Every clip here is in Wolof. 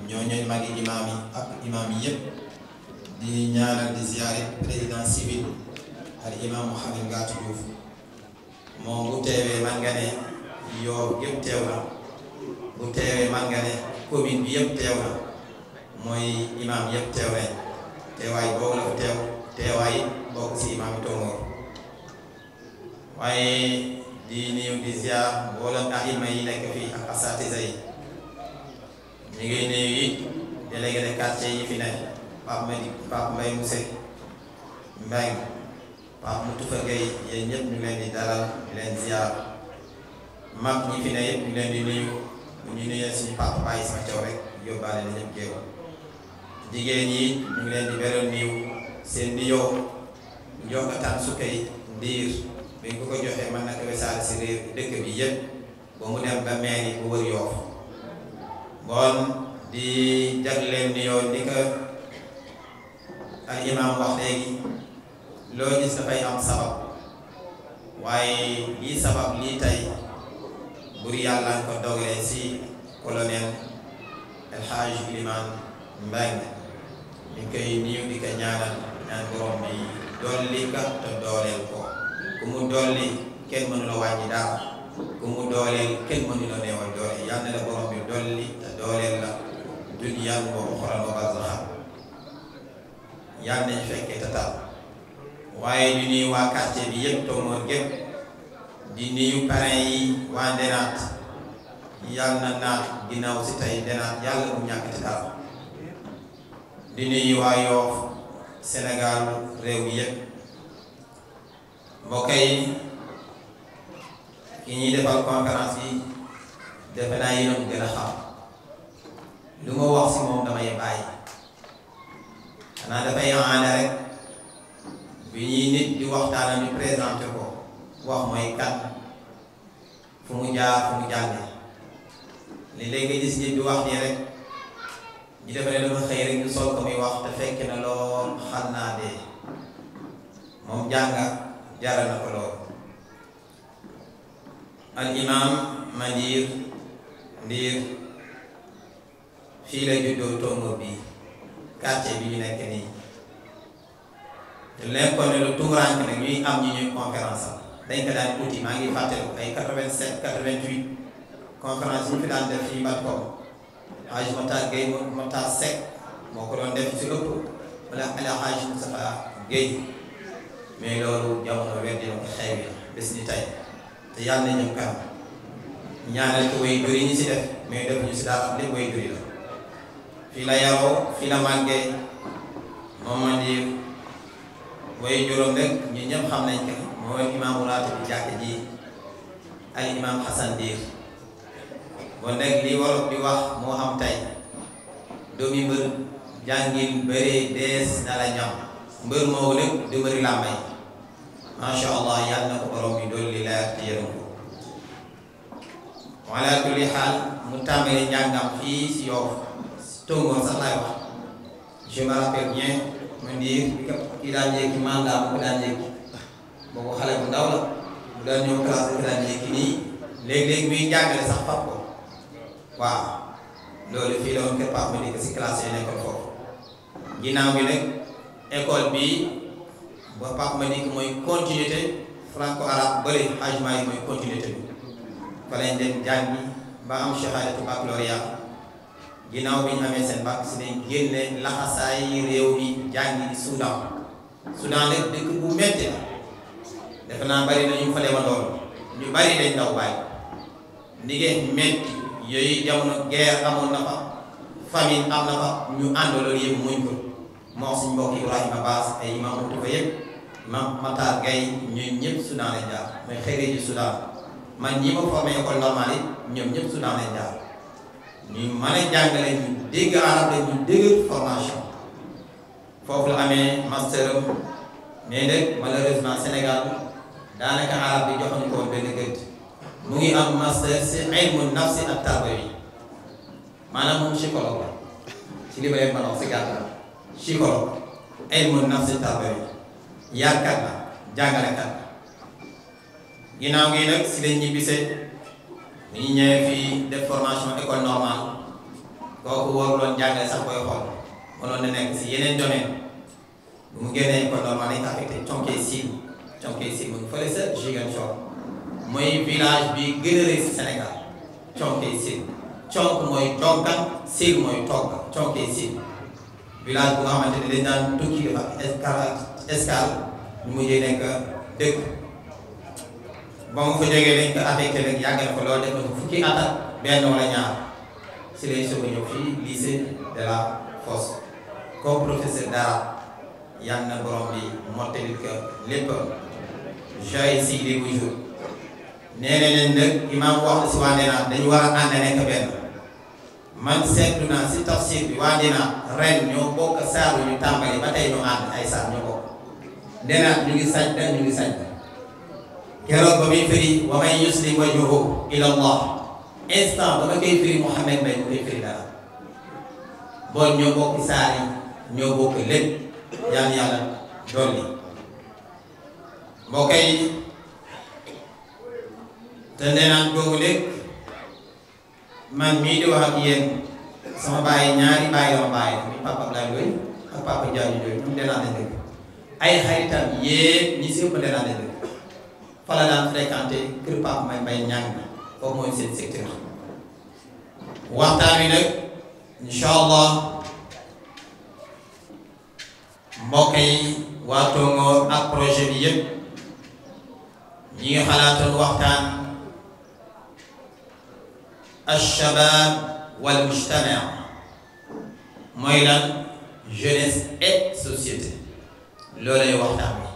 ñoo ñooy magi imaam yi ak imaam yi yëpp di ñaanal di ziyaare président civil al imam Mouhamed Ngatou Diouf moom bu teewee man nga ne yoo yëpp teew na bu teewee man nga ne commune bi yëpp teew na mooy imaam yëpp teew nañ teewaay boobu la fa teew teewaay bokk si imaam yi Tongoor waaye di nuyu di ziar mboolem ahima yi nekk fii ak asatisa yi ñu ngi nuyu it délégué de quartier yi fi nekk Pape Mbaye Mousse Mbengue Pape Moutoufa Gueye yéen ñëpp ñu leen di dalal di leen ziar mag ñi fi ne yëpp ñu leen di nuyu bu ñu nuyee suñu papa Baye sama caw rek yóbbaale na ñëpp géew jigéen yi ñu ngi leen di beral nuyu seen nuyoo njokkataan sukkay ndiir bi nga ko joxee mën na ko wesaare si réew dëkk bi yëpp ba mu dem ba mairie bu wër Yoff bon di jagleen nuyoo ni ko al imam wax léegi loo gis dafay am sabab waaye lii sabab lii tey bur yàlla nga ko dogalee si colonel El Hadj Elimane Mbengue ñu koy nuyu di ko ñaanal ñaan borom bi dolli ka te dooleel ko ku mu dolli kenn mënu la wàññi dara ku mu dooleel kenn mënu la neewal doole yal na la borom bi dolli te dooleel la duniyaan wa uxraa wa barzaxan yal nañ fekkee te tal waaye di nuyu waa quartier bi yëpp Tongoor gépp di nuyu parrain yi waa Ndenaat yàlla na naat ginnaaw si tey Ndenaat yàlla mu ñàkk ci dara di nuyu waa Yoff Sénégal réew yi yëpp mbokk yi ki ñuy defal conférence yi defe naa yéen a gën a xam lu ma wax si moom damay bàyyi xanaa dafay ànd rek bi ñuy nit di waxtaana ñu présenté ko wax mooy kan fu mu jaar fu mu jànge li léegi gis nit di wax nii rek ñu defe ne dama xëy rek ñu sol ko muy wax te fekk na lool xam naa dee moom jànga jaral na ko lool al imam Mandir Ndiir fii la juddoo Tongoor bi quartier bi ñu nekk nii te leen ko ne lu tuuraanke nag ñuy am ñu ñuy conférence am dañ ko daan uti maa ngi fàttaliku ay 87 88 conférence yi ñu fi daan def fii bat ko Haj Matar Gueye Matar Seck moo ko doon def si ëpp wala ala Haj Moustapha Gueye mais loolu jamono weddi na ko xew yi bés ni tey te yàlla na ñëw kanam ñaanal ko way jur yi ñu si def mais def ñu si dara lépp way jur yi la fii la yaroo fii la màggee moom Mandir way juróom rek ñu ñëpp xam nañ ko mooy imaamu raatib bi jàkk ji al imaam Hassan Ndiir bon nag li wolof di wax moo xam tey doomi mbër jàngil bëree dees dala ñam mbër moo lépp du bëri làmbay masha allah yàlla na ko borom bi dolli leer te yërëm ko wala kulli xaal mu tàmbali njàngam fii si Yoff Tongoor sax laay wax je me rappelle bien Mandir ki daan yéegi mandat mu ko daan yéegi boobu xale bu ndaw la mu daan ñëw classe ko daan yéegi nii léegi-léegi muy jàngale sax fab ko waaw loolu fii la woon kër Pape Madick si classe yi nekkoon foofu ginnaaw bi nag école bi ba Pape Madick mooy continuité franco arabe bëri hajma yi mooy continuité bi fa lañ dem jàngi ba am shahadatu baccalauréat ginnaaw bi ñu amee seen bac si ne génne laxasaay réew mi jàngi Soudan Soudan nag dëkk bu metti la defe naa bari na ñu fa demandool ñu bari dañ daw bàyyi liggéey metti yooyu jamono guerre amoon na fa famine am na fa ñu ànd loolu yëpp muñ ko moo suñ mbokk Ibrahima Baas ay imam utu fa yëpp imam Matar Gaye ñun ñëpp Soudan lañ jaar mooy xëy ji Soudan man ñi ma formé école normale yi ñoom ñëpp Soudan lañ jaar ñu mën a jàngale ñu dégg arab la ñu dégg formation foofu la amee master am mais nag malheureusement Sénégal daanaka arab bi joxuñu ko woon benn gëdd mu ngi am master si ilmu nafsi ak tarbiya maanaam moom psychologue la si li ma leen mën a wax si gàttal psychologue ilmu nafsi tarbiya yarkat la jàngalekat la ginnaaw gi nag si lañ ñibbisee ni ñu ñëwee fii def formation école normale kooku waruloon jàngale sax koy xool mënoon na nekk si yeneen domaine bu mu génnee école normale dañ ko affecté Thionke Essyl mu ngi fële sa Ziguinchor mooy village bi gën a rëy si Sénégal Thionke Essyl Thionk mooy toggan Sil mooy togg Thionke Essyl village bu nga xamante ne dañ daan tukki dafa escale ñu mujjee nekk dëkk ba mu fa jógee dañ ko affecté rek yàgg na ko loolu def na ko fukki at ak benn wala ñaar si lay soog a ñëw fii lycée de la Fosse comme professeur d'arabe yal na borom bi mottali ko lépp joy si les jours nee na leen nag imaam wax si waa Ndéna dañu war a ànd nekk benn man seetlu naa si tafsir bi waa Ndéna ren ñoo bokk saar yu ñu tàmbali ba tey ñu ànd ay saar ñoo bokk Ndéna ñu ngi sañ keroog ba muy firi wa man yuslim wajhahu ila Allah instant ba ma koy firi Mouhamed Mbaye mu koy firi dara bon ñoo bokk saar yi ñoo bokk lépp yàlla dolli mbokk yi te Ndéna googu lépp man mii di wax ak yéen sama bàyyi ñaari bàyyi la ma bàyyi muy papa Abdoulaye Ndoye ak papa Diagne Ndoye ñoom Ndéna lañ dëkk ay xaritam yépp ñi si ëpp Ndéna lañ dëkk fa la daan fréquenté kër papa may mbay ñàng foofu mooy seen secteur waxtaan wi nag incha allah mbokk yi waa Tongoor ak projet bi yëpp ñi ngi xalaatoon waxtaan alshabab wal mujtama mooy lan jeunesse et société loolay waxtaan bi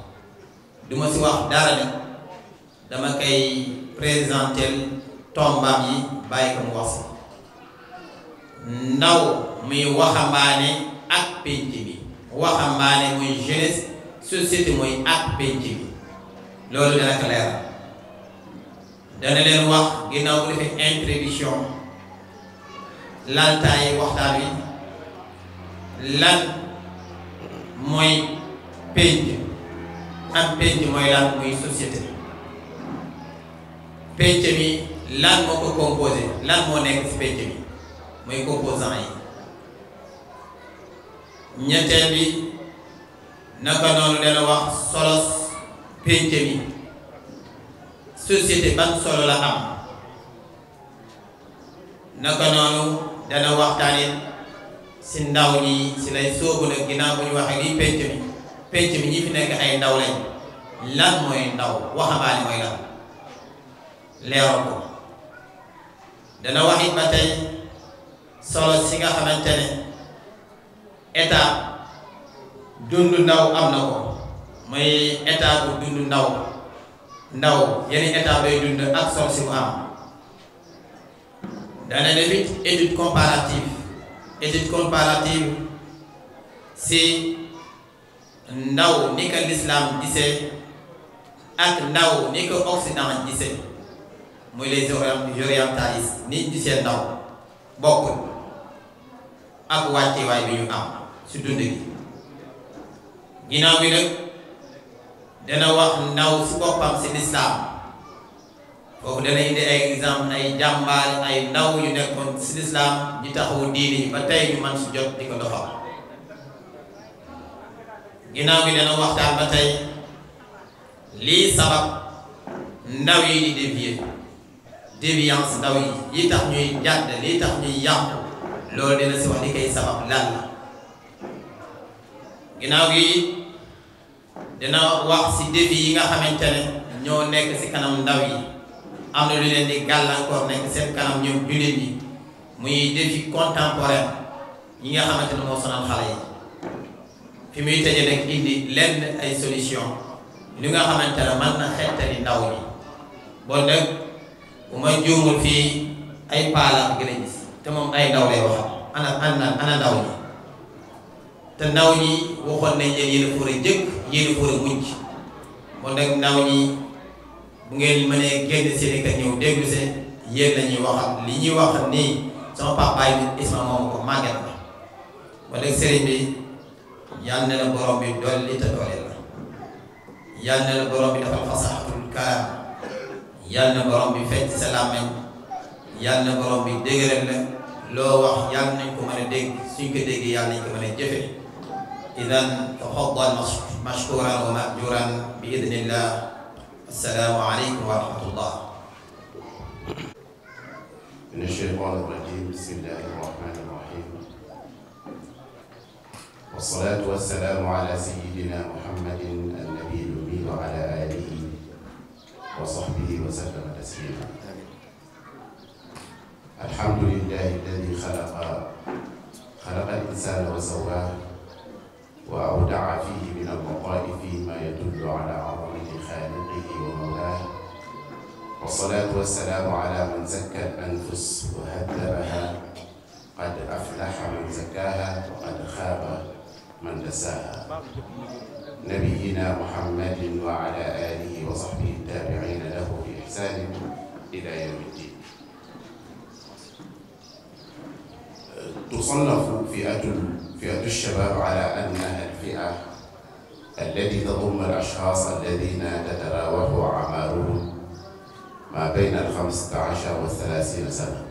du ma si wax dara nag dama koy présenter tombam yi bàyyi ko mu wax si ndaw muy waxambaane ak penc bi waxambaane muy jeunesse société mooy ak penc bi loolu dana ko leeral dana leen wax ginnaaw bu defee introduction laltaayi waxtaan wi lan mooy penc ak penc mooy lan muy société penc mi lan moo ko composé lan moo nekk ci penc mi mooy composant yi ñetteel bi naka noonu dana wax solos penc mi société ban solo la am naka noonu dana waxtaanit si ndaw ñi si lay soobu nag ginnaaw bu ñu waxee lii penc mi ñi fi nekk ay ndaw lañ lan mooy ndaw waxambaane mooy lan leeral ko dana wax it ba tey solo si nga xamante ne état dundu ndaw am na ko mooy état bu dundu ndaw yenn état bay dund ak solo si mu am dana def it étude comparative si ndaw ni ko l'islam gisee ak ndaw ni ko occident gisee muy les orientalistes ni gisee ndaw bokkul ak wàccewaay bi ñu am si dund gi ginnaaw bi nag dana wax ndaw si boppam si l'islam foofu dana indi ay exemple ay jàmbaar ay ndaw yu nekkoon si l'islam ñu taxawu diini yi ba tey ñu man si jot di ko doxal ginnaaw bi dana waxtaan ba tey lii sabab ndaw yi di déviance ndaw yi tax ñuy jàdd lii tax ñuy yàqu loolu dina si wax li koy sabab lan la ginnaaw gi dina wax si défi yi nga xamante ne ñoo nekk si kanam ndaw yi am na lu leen di gàllankoor nekk seen kanam ñoom jullit yi muy défi contemporain yi nga xamante ne moo sonal xale yi fi muy tëjee nag indi lenn ay solution li nga xamante ne mën na xettali ndaw ñi bon nag bu ma juumul fii ay paala gën a gis te moom ay ndaw lay wax ana ndaw ñi te ndaw ñi waxoon nañ leen yéen a fóore jëkk yéen a fóore mujj bon nag ndaw ñi bu ngeen mënee génn seen ka ñëw déglu se yéen la ñuy waxal li ñuy wax nii sama papaay bi isma moom ko màgget na ba nag sëriñ bi yal na la borom bi dolli te dooleel la yal na la borom bi defal fasaxatul kalaam yal na borom bi fecc sa làmmeñ yal na borom bi dëgëral la loo wax yàlla nañ ko mën a dégg suñ ko déggee yàlla nañ ko mën a jëfe idan tafaddal mashkuran wa majuran bi idnillah. assalaamu aleykum wa rahmatullah. min ash-shaytaan ar-rajiim bismillahi r-rahmaani r-rahiim wassalaatu wassalaamu ala sayyidina muhammadin an-nabiyyi l-ummi wa ala aalihi wa sahbihi wa sallama tasliima. alhamdulillahi alladi xalaqa al-insaana wa sawwaahu wa awda'a fiihi min al-lataa'ifi maa yadullu ala 'azamati xaaliqihi wa mawlaahu. wassalaatu wassalaamu ala man zakka al-anfus wa haddabahaa qad aflaha man zakkaahaa wa qad xaaba man dassaahaa. nabiyyinaa muhammadin wa ala aalihi wa sahbihi at-taabi'iina lahu bi ihsaanin ilaa yawmi ddiin. تصنف فئة الشباب على أنها الفئة التي تضم الأشخاص الذين تتراوح أعمارهم ما بين 15 و30 سنة.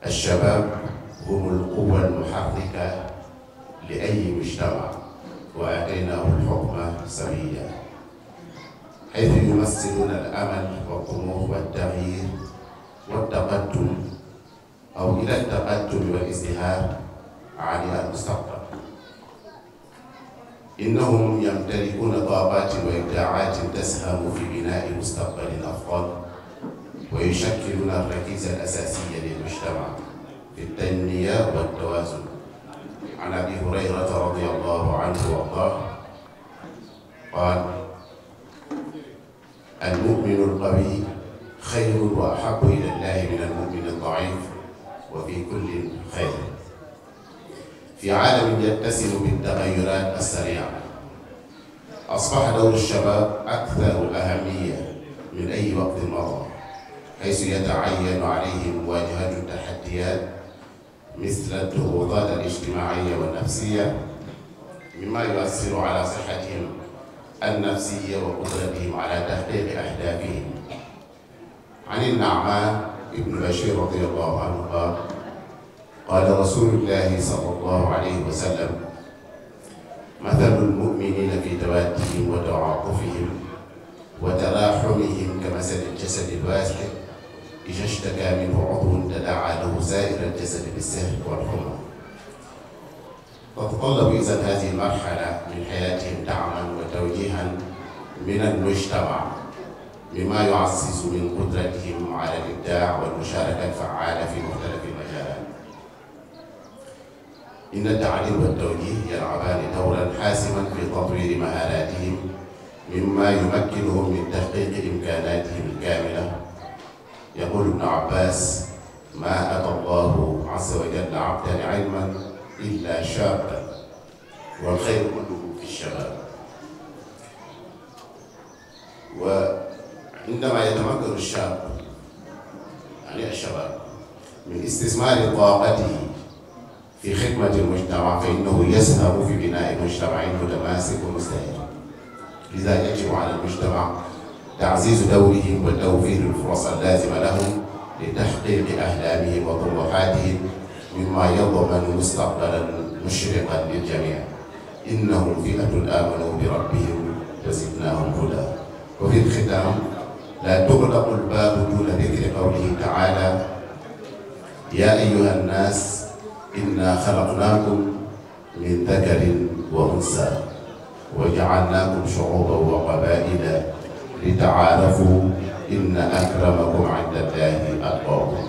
الشباب هم القوة المحركة لأي مجتمع وآتيناه الحكم سويا حيث يمثلون الأمل والطموح والتغيير والتقدم أو إلى التقدم والازدهار عن المستقبل. إنهم يمتلكون طاقات وإبداعات تسهم في بناء مستقبل أفضل ويشكلون الركيزة الأساسية للمجتمع في التنمية والتوازن. عن أبي هريرة رضي الله عنه وأرضاه قال: المؤمن القوي خير وأحب إلى الله من المؤمن الضعيف وفي كل خير. في عالم يتسم بالتغيرات السريعة أصبح دور الشباب أكثر أهمية من أي وقت مضى، حيث يتعين عليهم مواجهة التحديات مثل الضغوطات الاجتماعية والنفسية مما يؤثر على صحتهم النفسية وقدرتهم على تحقيق أهدافهم. عن النعمان ابن بشير رضي الله عنه قال رسول الله صلى الله عليه وسلم: مثل المؤمنين في توادهم وتعاطفهم وتراحمهم كمثل الجسد الواحد إذا اشتكى منه عضو تداعى له سائر الجسد بالسهر والحمى. تتطلب إذن هذه المرحلة من حياتهم دعما وتوجيها من المجتمع مما يعزز من قدرتهم على الإبداع والمشاركة الفعالة في مختلف المجالات. إن التعليم والتوجيه يلعبان دورا حاسما في تطوير مهاراتهم مما يمكنهم من تحقيق إمكاناتهم الكاملة. يقول ابن عباس: ما أتى الله عز وجل عبدا علما إلا شابا والخير كله في الشباب. عندما يتمكن الشاب الشباب من استثمار طاقته في خدمة المجتمع فإنه يسهم في بناء مجتمع متماسك ومزدهر. لذا يجب على المجتمع تعزيز دورهم وتوفير الفرص اللازمة لهم لتحقيق أحلامهم وطموحاتهم مما يضمن مستقبلا مشرقا للجميع. إنهم فئة آمنوا بربهم وزدناهم هدى. وفي الختام لا تغلق الباب دون ذكر قوله تعالى: يا أيها الناس إنا خلقناكم من ذكر وأنثى وجعلناكم شعوبا وقبائل لتعارفوا إن أكرمكم عند الله أتقاكم.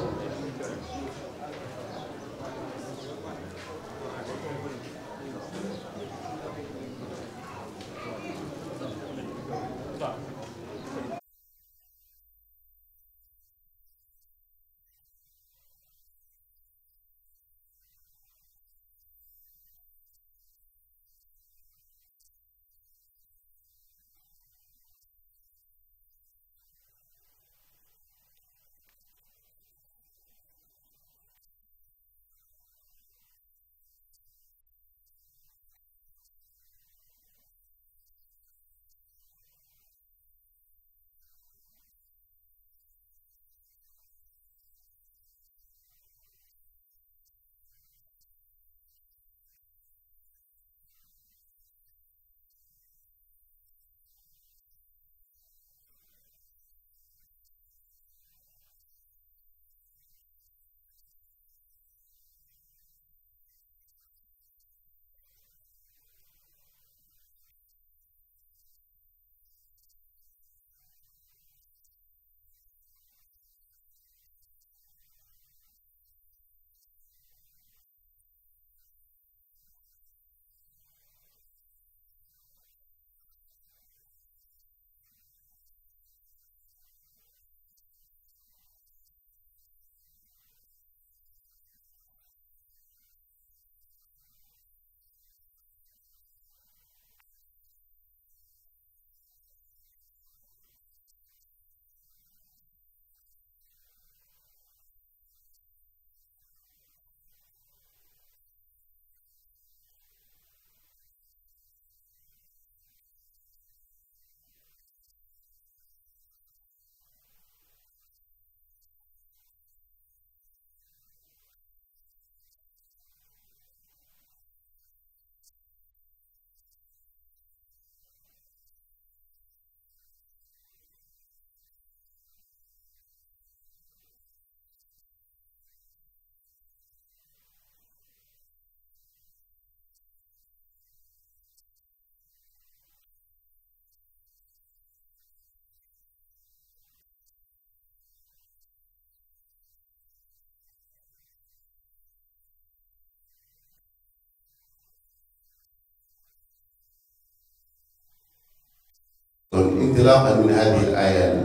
انطلاقا من هذه الآية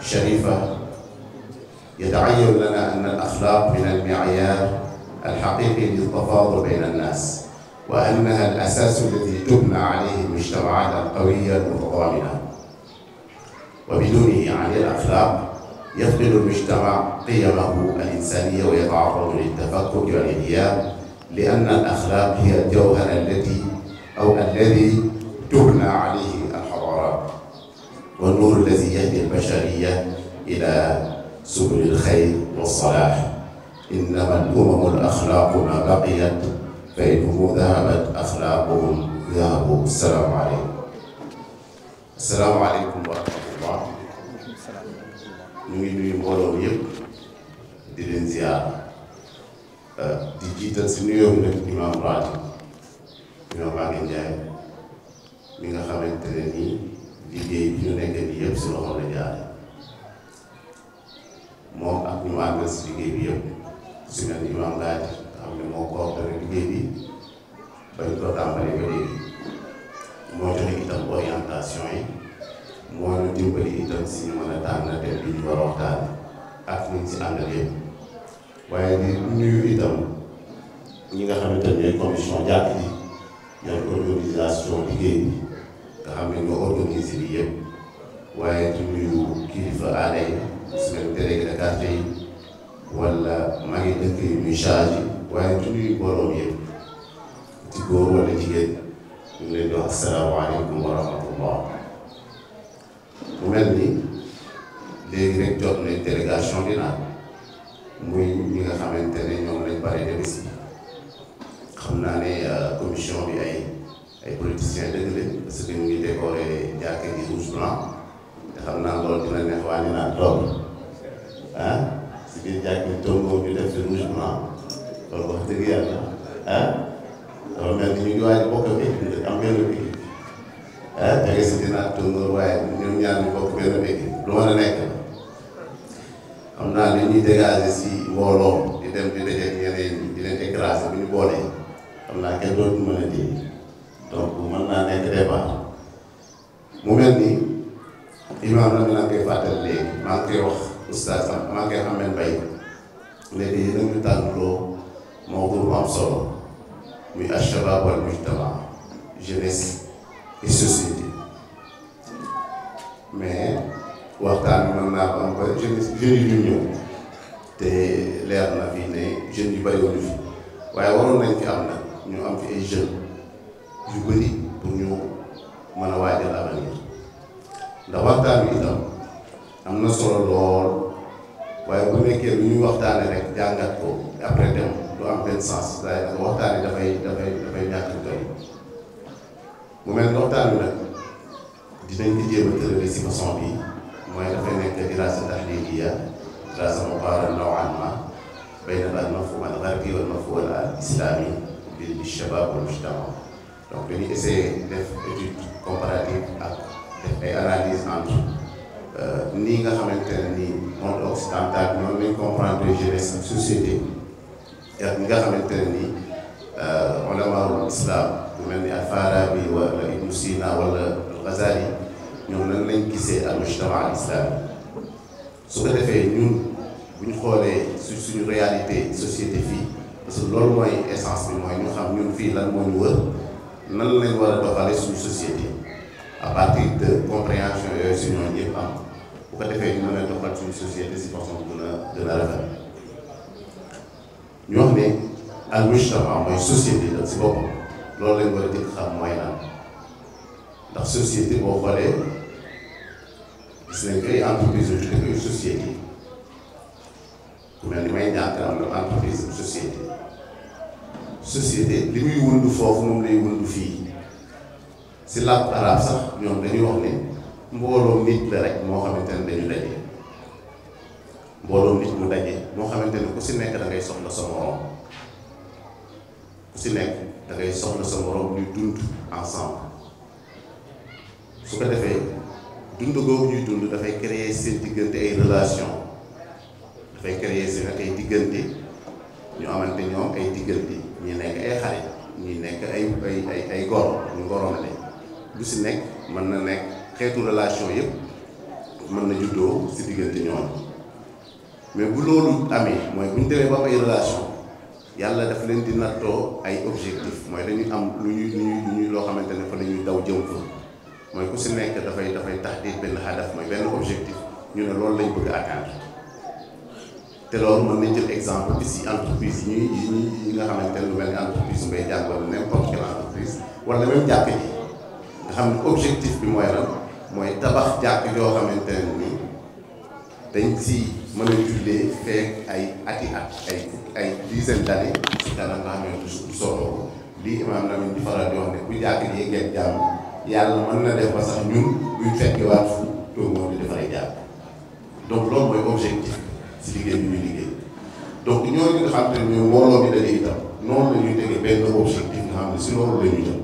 الشريفة يتعين لنا أن الأخلاق من المعيار الحقيقي للتفاضل بين الناس، وأنها الأساس الذي تبنى عليه المجتمعات القوية المتضامنة، وبدونه عن الأخلاق يفقد المجتمع قيمه الإنسانية ويتعرض للتفكك والانهيار، لأن الأخلاق هي الجوهر الذي تبنى عليه الحضارات والنور الذي يهدي البشرية إلى سبل الخير والصلاح. إنما الأمم الأخلاق ما بقيت، فإنه ذهبت أخلاقهم ذهبوا. السلام عليكم. السلام عليكم ورحمة الله. ñu ngi nuyu mbooloo mi yëpp di leen ziar di jiital si nuyoo bi nag imaam raatib imaam Maguette Ndiaye mi nga xamante ne nii liggéey bi ñu nekk nii yëpp si loxo la jaare moom ak ñu àndal si liggéey bi yëpp si mel ni imaam Gaati nga xam ne moo coordonné liggéey bi bañ ko tàmbalee ba léegi moo joxe itam orientation yi moo ñu dimbali itam si ñu mën a tànn thème bi ñu war a waxtaan ak ñu si àndal yëpp waaye di nuyu itam ñi nga xamante ne ñooy commission jàkk ji yor organisation liggéey bi nga xam ne ñoo organisé bi yëpp waaye di nuyu kilifa aada yi su mel délégué de quartier yi wala magi dëkk yi muy chargé waaye di nuyu mbooloo yëpp ci góor wala jigéen ñu ngi leen di wax asalaamaaleykum wa rahmatullah. mu mel ni léegi rek jot nañ délégation bi naan muy ñi nga xamante ne ñoom lañ pare dem si xam naa ne commission bi ay politiciens dëgg lañ parce que ñu ngi décoré jàkka ji rouge blanc te xam naa loolu dina neex waa ñu naan toog ah si biir jàkka ji tongo ñu def si rouge blanc loolu wax dëgg yàlla ah dafa mel ni ñu ngi waaj bokk ak équipe am benn équipe ah jege si dina tongoor waaye ñoom ñaar ñu bokk benn équipe lu mën a nekk xam naa li ñuy dégager si mbooloo di dem di dajeeg ñeneen ñi di leen écraser bu ñu boolee xam naa kenn dootu mën a ji donc mën naa nekk débat mu mel ni imaam la mi naa koy fàttali léegi maa ngi koy wax oustaz maa ngi koy xam men bay léegi yéen a ngi tànnloo mawdu bu am solo muy al-shabab wal mujtama jeunesse et société mais waxtaan bi mën naa ko am ba jeunes yi ñu ñëw te leer na fii ne jeunes yu bëri woon fi waaye waroon nañ fi am nag ñu am fi ay jeunes yu bëri pour ñu mën a waajal avenir ndax waxtaan bi itam am na solo lool waaye bu nekkee lu ñuy waxtaane rek jàngat ko après dem du am benn sens daanaka waxtaan yi dafay ñàkk doy mu mel ni waxtaan bi nag dinañ ko jéem a tërale si façon bi mooy dafay nekk dirasa tahliliya dirasa muqaaran naw'an ma bayna al-mafhum al-gharbi wal mafhum al-islami bi shabab wal mujtama donc dañuy essayer def étude comparative ak def ay analyse entre nii nga xamante ne nii monde occidental noonu lañ comprendre jeunesse ak société ak ñi nga xamante ne nii ulamaul islam bu mel ni al-Farabi wala Ibn Sina wala al-Ghazali ñoom nan lañ gisee al-mujtama al-islami su ko defee ñun bu ñu xoolee suñu réalité société fii parce que loolu mooy essence bi mooy ñu xam ñun fii lan moo ñu wër nan lañ war a doxalee suñu société à partir de compréhension yooyu si ñooñu yëpp am bu ko defee ñu mën a doxal suñu société si façon bu gën a rafet ñu wax ne al-mujtama mooy société la si boppam loolu lañ war a jëkk xam mooy lan ndax société boo xoolee gis nañ ko ay entreprise yu tuddee ko société ku mel ni may ñàkk am na entreprise société li muy wundu foofu moom lay wundu fii si làkk arab sax ñoom dañuy wax ne mbooloo nit la rek moo xamante ne dañu daje mbooloo nit mu daje moo xamante ne ku si nekk da ngay soxla sa morom ku si nekk da ngay soxla sa morom ñuy dund ensemble su ko defee dund googu ñuy dund dafay créer seen diggante ay relation dafay créer seen ak ay diggante ñu amante ñoom ay diggante ñi nekk ay xarit ñi nekk ay goro ñu ngoromale lu si nekk mën na nekk xeetu relation yëpp mën na juddoo si diggante ñooñu mais bu loolu amee mooy bu ñu demee ba am ay relation yàlla daf leen di nattoo ay objectif mooy dañuy am lu ñuy loo xamante ne fa la ñuy daw jëm fa mooy ku si nekk dafay tax di benn hadaf mooy benn objectif ñu ne loolu lañ bëgg a atteindre te loolu mën nañ jël exemple ci entreprise yi nga xamante ne lu mel ni entreprise ngay jàng wala n'importe quelle entreprise wala même jàkk ji nga xam ne objectif bi mooy lan mooy tabax jàkk yoo xamante ne ni dañ si mën a jullee feek ay ati at ay dizaine d'années si kanam nga xam ne du solo lii imaam Lamine di faral di wax ne bu jàkk ji yeggee jàmm yàlla mën na def ba sax ñun buñ fekkewaat fu toog moom di defaree jàkk donc loolu mooy objectif si liggéey bi ñuy liggéey donc ñooñu nga xam te ne ñoom mbooloo bi dañuy itam noonu la ñuy tegee benn objectif nga xam ne si loolu la ñuy jëm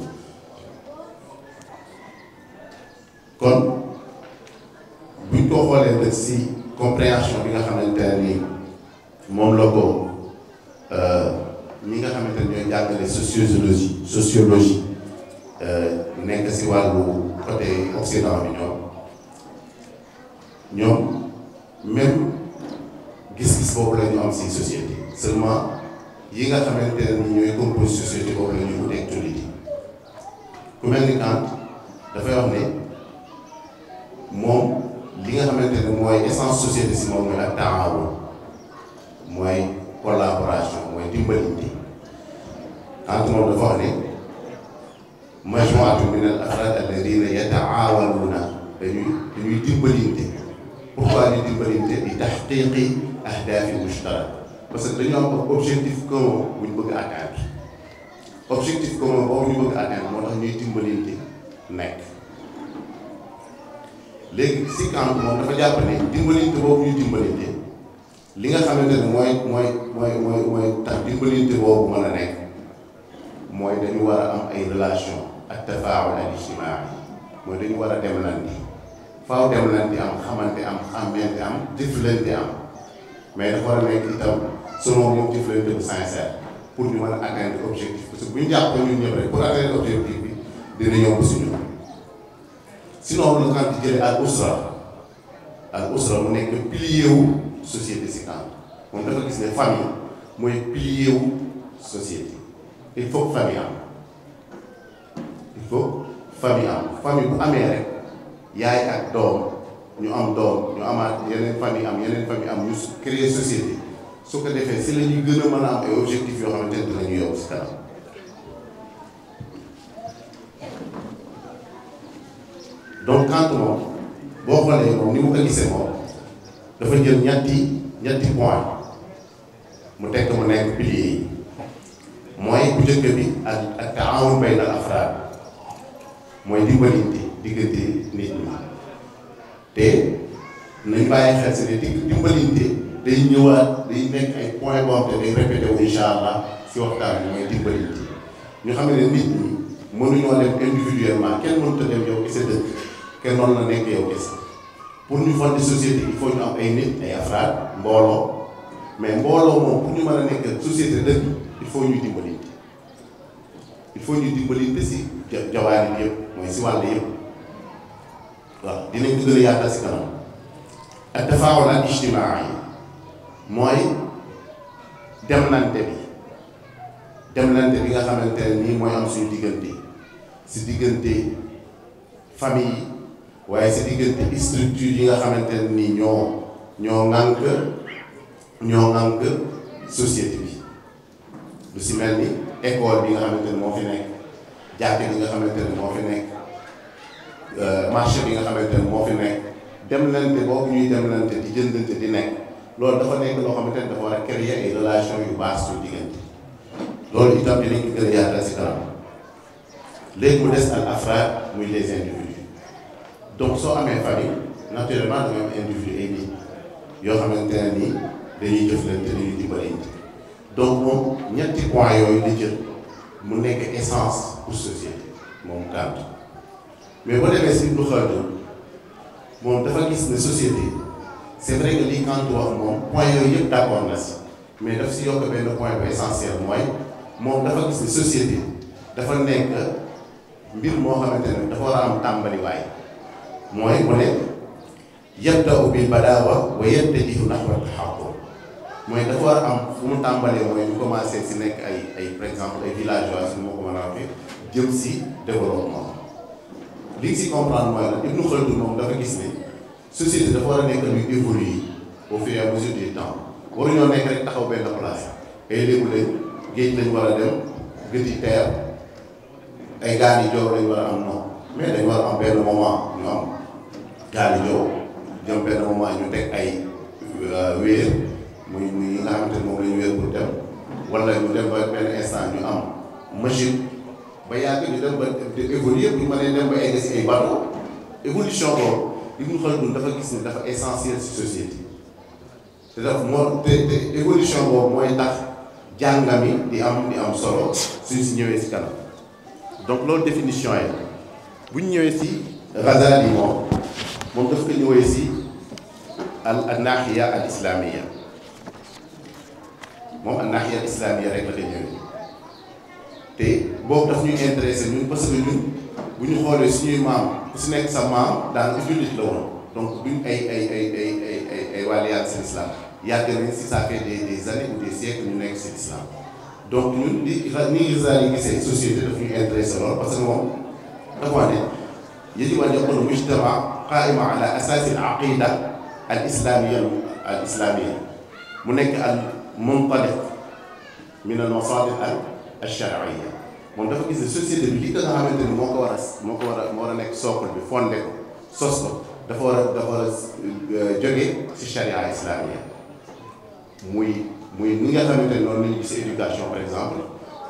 kon buñ ko xoolee nag si compréhension bi nga xamante ne ni moom la ko ñi nga xamante ne ñooy jàngale sociologie nekk si wàllu côté occident bi ñoom même gis-gis boobu la ñu am si société seulement yi nga xamante ne ni ñooy compose société boobu la ñu wuteeg jullit yi ku mel ni Kant dafay wax ne moom li nga xamante ne mooy essence société si moom mooy ak taawun mooy collaboration mooy dimbalante Kant moom dafa wax ne majmuatun min al afrad alladina yataawanuna dañuy dimbalante pourquoi ñu dimbalante di taxqiqi ahdafi mushtarak parce que dañu am objectif commun bu ñu bëgg a atteindre objectif commun boobu ñu bëgg a atteindre moo tax ñuy dimbalante nekk léegi si Kant moom dafa jàpp ne dimbalante boobu ñuy dimbalante li nga xamante ne mooy tax dimbalante boobu mën a nekk mooy dañu war a am ay relation ak tafaawul al ijtimaai mooy dañu war a demlante faaw demlante am xamante am xàmmante am jëflante am mais dafa war a nekk itam selon moom jëflante bu sincère pour ñu mën a atteindre objectif parce que bu ñu jàpp ñun ñëpp rek pour atteindre objectif bi dina yomb si ñun sinon lu Kant di jëlee al usra mu nekk pilier wu société si Kant moom dafa gis ne famille mooy pilier wu société il faut que famille am famille bu amee rek yaay ak doom ñu am doom ñu amaat yeneen famille am ñu créer société su ko defee si la ñuy gën a mën a am ay objectifs yoo xamante ne dinañu yokk si kanam donc Kant moom boo xoolee moom ni mu ko gisee moom dafa jël ñetti point mu tekk mu nekk pilier yi mooy bu njëkk bi ak taawun bayna al afraad mooy dimbalante diggante nit ñi te nañ bàyyi xel si ne dimbalante day ñëwaat day nekk ay point boo xam te day répété wu incha allah si waxtaan bi mooy dimbalante ñu xam ne nit ñi mënuñoo dem individuellement kenn mënut a dem yow kese dëkk kenn noonu la nekk yow kese pour ñu fonder société il faut ñu am ay nit ay afraad mbooloo mais mbooloo moom pour ñu mën a nekk société dëkk il faut ñu dimbalante si jawaari yëpp mooy si wàll yëpp waaw dinañ ko gën a yaatal si kanam ak tafaawul al ijtimaai mooy demlante bi nga xamante ne nii mooy am suñu diggante si diggante famille yi waaye si diggante structure yi nga xamante ne nii ñoo ŋànk société bi lu si mel ni école bi nga xamante ne moo fi nekk jàkk bi nga xamante ne moo fi nekk marché bi nga xamante ne moo fi nekk demlante boobu ñuy demlante di jëndante di nekk loolu dafa nekk loo xamante ne dafa war a créer ay relation yu baax suñu diggante loolu itam dinañ ko gën a yaatal si kanam léegi mu des al afraad muy les individus donc soo amee famille naturellement da nga am individu ay nit yoo xamante ne nii dañuy jëflante dañuy dimbalante donc moom ñetti points yooyu la jël mu nekk essence pour société moom Kant mais boo demee si Ibn Khaldun moom dafa gis ne société c'est vrai que li Kant wax moom point yooyu yëpp d'accord na si mais daf si yokk benn point bu essentiel mooy moom dafa gis ne société dafa nekk mbir moo xamante ne dafa war a am tàmbaliwaay mooy mu ne yabda'u bil badaawa wa yattajihu nahwa tahaqqur mooy dafa war a am fu mu tàmbalee mooy ñu commencé si nekk ay par exemple ay villageois su ma ko mën a waxee jëm si développement li nga si comprendre mooy la Ibn Khaldun moom dafa gis ne société dafa war a nekk luy évoluer au fur et à mesure du temps waruñoo nekk rek taxaw benn place ay léegu lañ géej lañ war a dem gëti teer ay gaal yi joow lañ war a am non mais dañ war a am benn moment ñu am gaal yi joow jëm benn moment ñu teg ay wéer muy yi nga xamante ne moom la ñu wéer pour dem wala ñu dem ba benn instant ñu am machine ba yàgg ñu dem ba évoluer bu ñu mënee dem ba egg si ay bateau évolution boobu Ibn Khaldun dafa gis ni dafa essentiel si société te dafa moo te évolution boobu mooy tax jàngami di am solo suñ si ñëwee si kanam donc loolu définition yi bu ñu ñëwee si Ghazali moom daf ko ñëwee si al naaxiya al islamiya moom al naaxiya al islamiya rek la ko ñëwee te boobu daf ñuy intéressé ñun parce que ñun bu ñu xoolee suñuy maam ku si nekk sa maam daan jullit la woon donc duñ ay wàlliyaat si l'islam yàgg nañ si ça fait des années ou des siècles ñu nekk si l'islam donc ñun ni Ghazali gisee société daf ñuy intéressé lool parce que moom dafa wax ne yajibu an yakuna mujtama qaima ala asasi al aqida al islamia mu nekk al muntaliq min al masalih al shar'iyya moom dafa gis ne société bi li nga xamante ni moo ko war a nekk socle bi fondé ko sos ko dafa war a jóge ci charia islamia muy ni nga xamante ni noonu la ñu gisee éducation par exemple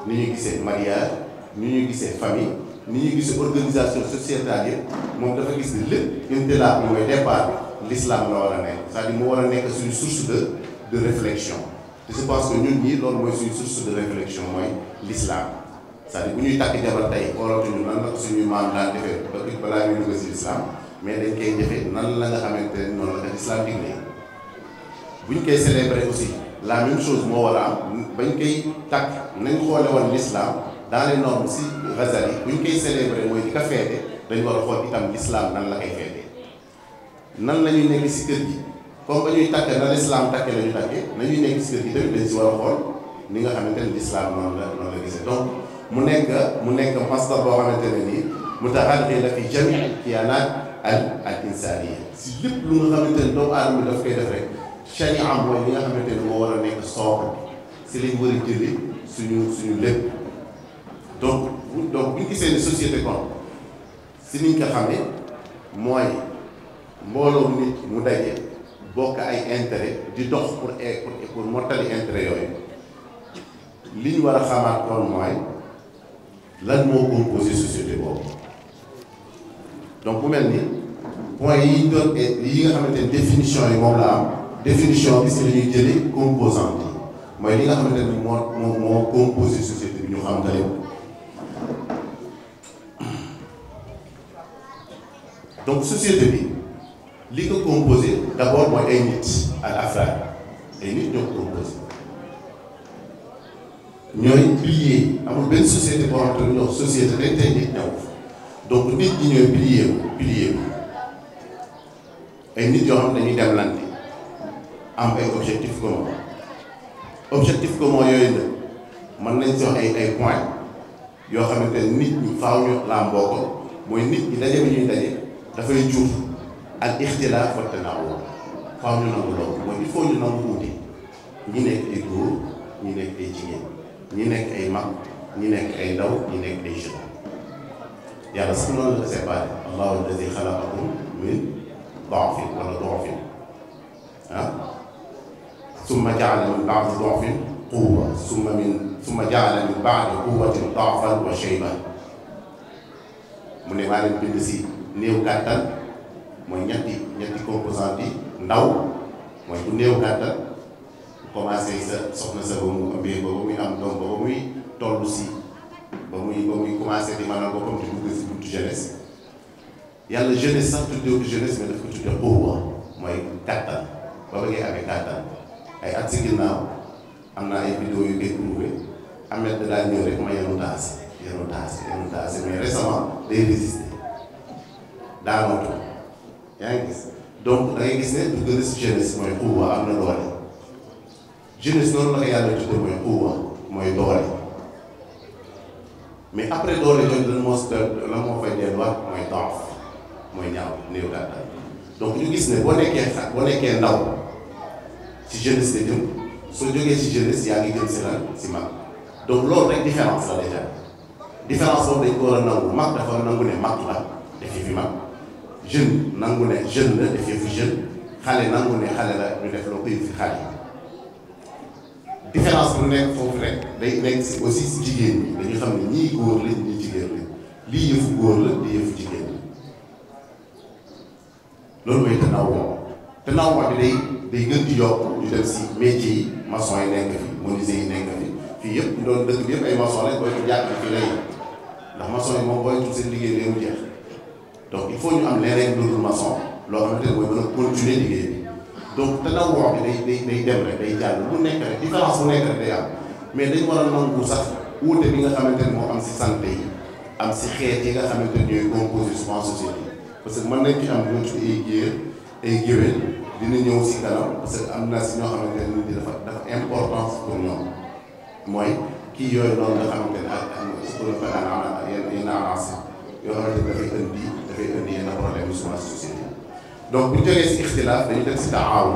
ni ñu gisee mariage ni ñu gisee famille ni ñu gisee organisation sociétale yëpp moom dafa gis ni lépp intilaa bi mooy départ bi l'islam la war a nekk c'est-à-dire mu war a nekk suñu source de réflexion te je pense que ñun ñii loolu mooy suñu source de réflexion mooy l'islam c'est-à-dire bu ñuy takk jabar tey xoolatuñu nan la ko suñuy maam daan defee ba balaa ñuy dugg si l'islam mais dañ koy defee nan la nga xamante ne noonu la ko l'islam digle bu ñu koy célébrer aussi la même chose moo war a am bañ koy takk nañ xoole woon l'islam dans les normes si Ghazali bu ñu koy célébrer mooy di ko feete dañ war a xool itam l'islam nan la koy feete nan la ñuy nekk si kër gi comme ba ñuy takk na l'islam takke la ñu takkee nañuy nekk si kër gi tamit dañ si war a xool ni nga xamante ne l'islam noonu la gisee donc mu nekk masdar boo xamante ne nii mutaxalliq la fi jami al kiyaanaat al insaniya si lépp lu nga xamante ne doomu aadama bi daf koy def rek charia am mooy li nga xamante ne moo war a nekk sookal si lañ war a jëlee suñu lépp donc bu ñu gisee ne société kon si niñ ko xamee mooy mbooloo nit mu daje bokk ay intérêt di dox pour mottali intérêt yooyu li ñu war a xamaat kon mooy lan moo composé société boobu donc mu mel ni point yi doon yi nga xamante ne définition yi moom la am définition bi si la ñuy jëlee composante yi mooy li nga xamante ne moo composé société bi ñu xam nga donc société bi li ko composé d'abord mooy ay nit ak affaire ay nit ñoo ko composé ñooy pilier amul benn société boo xamante ne ñoo société rek tey nit ñëw donc nit ñi ñooy pilier ay nit yoo xam ne dañuy demlante am ay objectifs communs yooyu nag mën nañ si wax ay points yoo xamante ne nit ñi faaw ñu làmboo ko mooy nit ñi daje bi ñuy daje dafay jur ak ixtilaaf wa tanawwu faaw ñu nangu loolu mooy il faut ñu nangu wuute ñi nekk ay góor ñi nekk ay jigéen ñi nekk ay mag ñi nekk ay ndaw ñi nekk ay jeunes yàlla sax noonu la ko séparé allahu alladi xalaqakum min daafin wala daafin summa jaala min baadi daafin quwwa summa jaala min baadi quwwatin daafan wa shayban mu ne maa leen bind si néew kàttan mooy ñetti composante yi ndaw mooy bu néew kàttan commencé sa soxna sa ba mu ëmbee ba muy am doom ba muy toll si ba muy commencé di maanaam boppam di dugg si buntu jeunesse yàlla jeunesse sax tuddee ko jeunesse mais daf ko tuddee quwwa mooy kàttan ba ba ngay amee kàttan ay at si ginnaaw am naa ay vidéo yu koy prouvé Ahmed da daa ñëw rek ma yenu taas mais récemment day résister daanootu yaa ngi gis donc da ngay gis ne du gën a si jeunesse mooy quwwa am na doole jeunesse noonu la ko yàlla tudde mooy quwwa mooy doole mais après doole jooju lan moo fay delluwaat mooy daaf mooy ñaaw néew gàttal donc ñu gis ne boo nekkee ndaw ci jeunesse la jëm soo jógee ci jeunesse yaa ngi jëm si lan si mag donc loolu rek différence la déjà différence boobu dañ ko war a nangu mag dafa nangu ne mag la def fi mag jeune nangu ne jeune la def fi jeune xale nangu ne xale la ñu def loo koy fi xale différence bu nekk foofu rek day nekk si aussi si jigéen ñi dañu xam ne ñii góor lañ ñii jigéen lañ lii yëfu góor la lii yëfu jigéen la loolu mooy tanawwu bi day gën di yokk ñu dem si métier yi maçon yi nekk fi menuisier yi nekk fi fii yëpp ñu doon dëkk bi yëpp ay maçon lañ booy ko jàpp fii lay ndax maçon yi moom booy tudd seen liggéey léegi mu jeex donc il faut ñu am leneen lu dul maçon loo xamante ne mooy mën a continuer liggéey bi donc tanawwu bi day dem rek day jàll bu nekk rek différence bu nekk rek day am mais dañu war a nangu sax wuute bi nga xamante ne moo am si santé yi am si xeet yi nga xamante ne ñooy composé souvent société yi parce que mën nañ ci am ñoo tudd ay géer ay géwél dina ñëw si kanam parce que am na si ñoo xamante ne nit dafa importance pour ñoom mooy kii yooyu noonu nga xamante ne ak su ko defee daanaka yenn avancé yoo xamante ne dafay indi yenn problème yu souvent si société donc bu ñu jógee si ixtilaaf dañu dem si taawun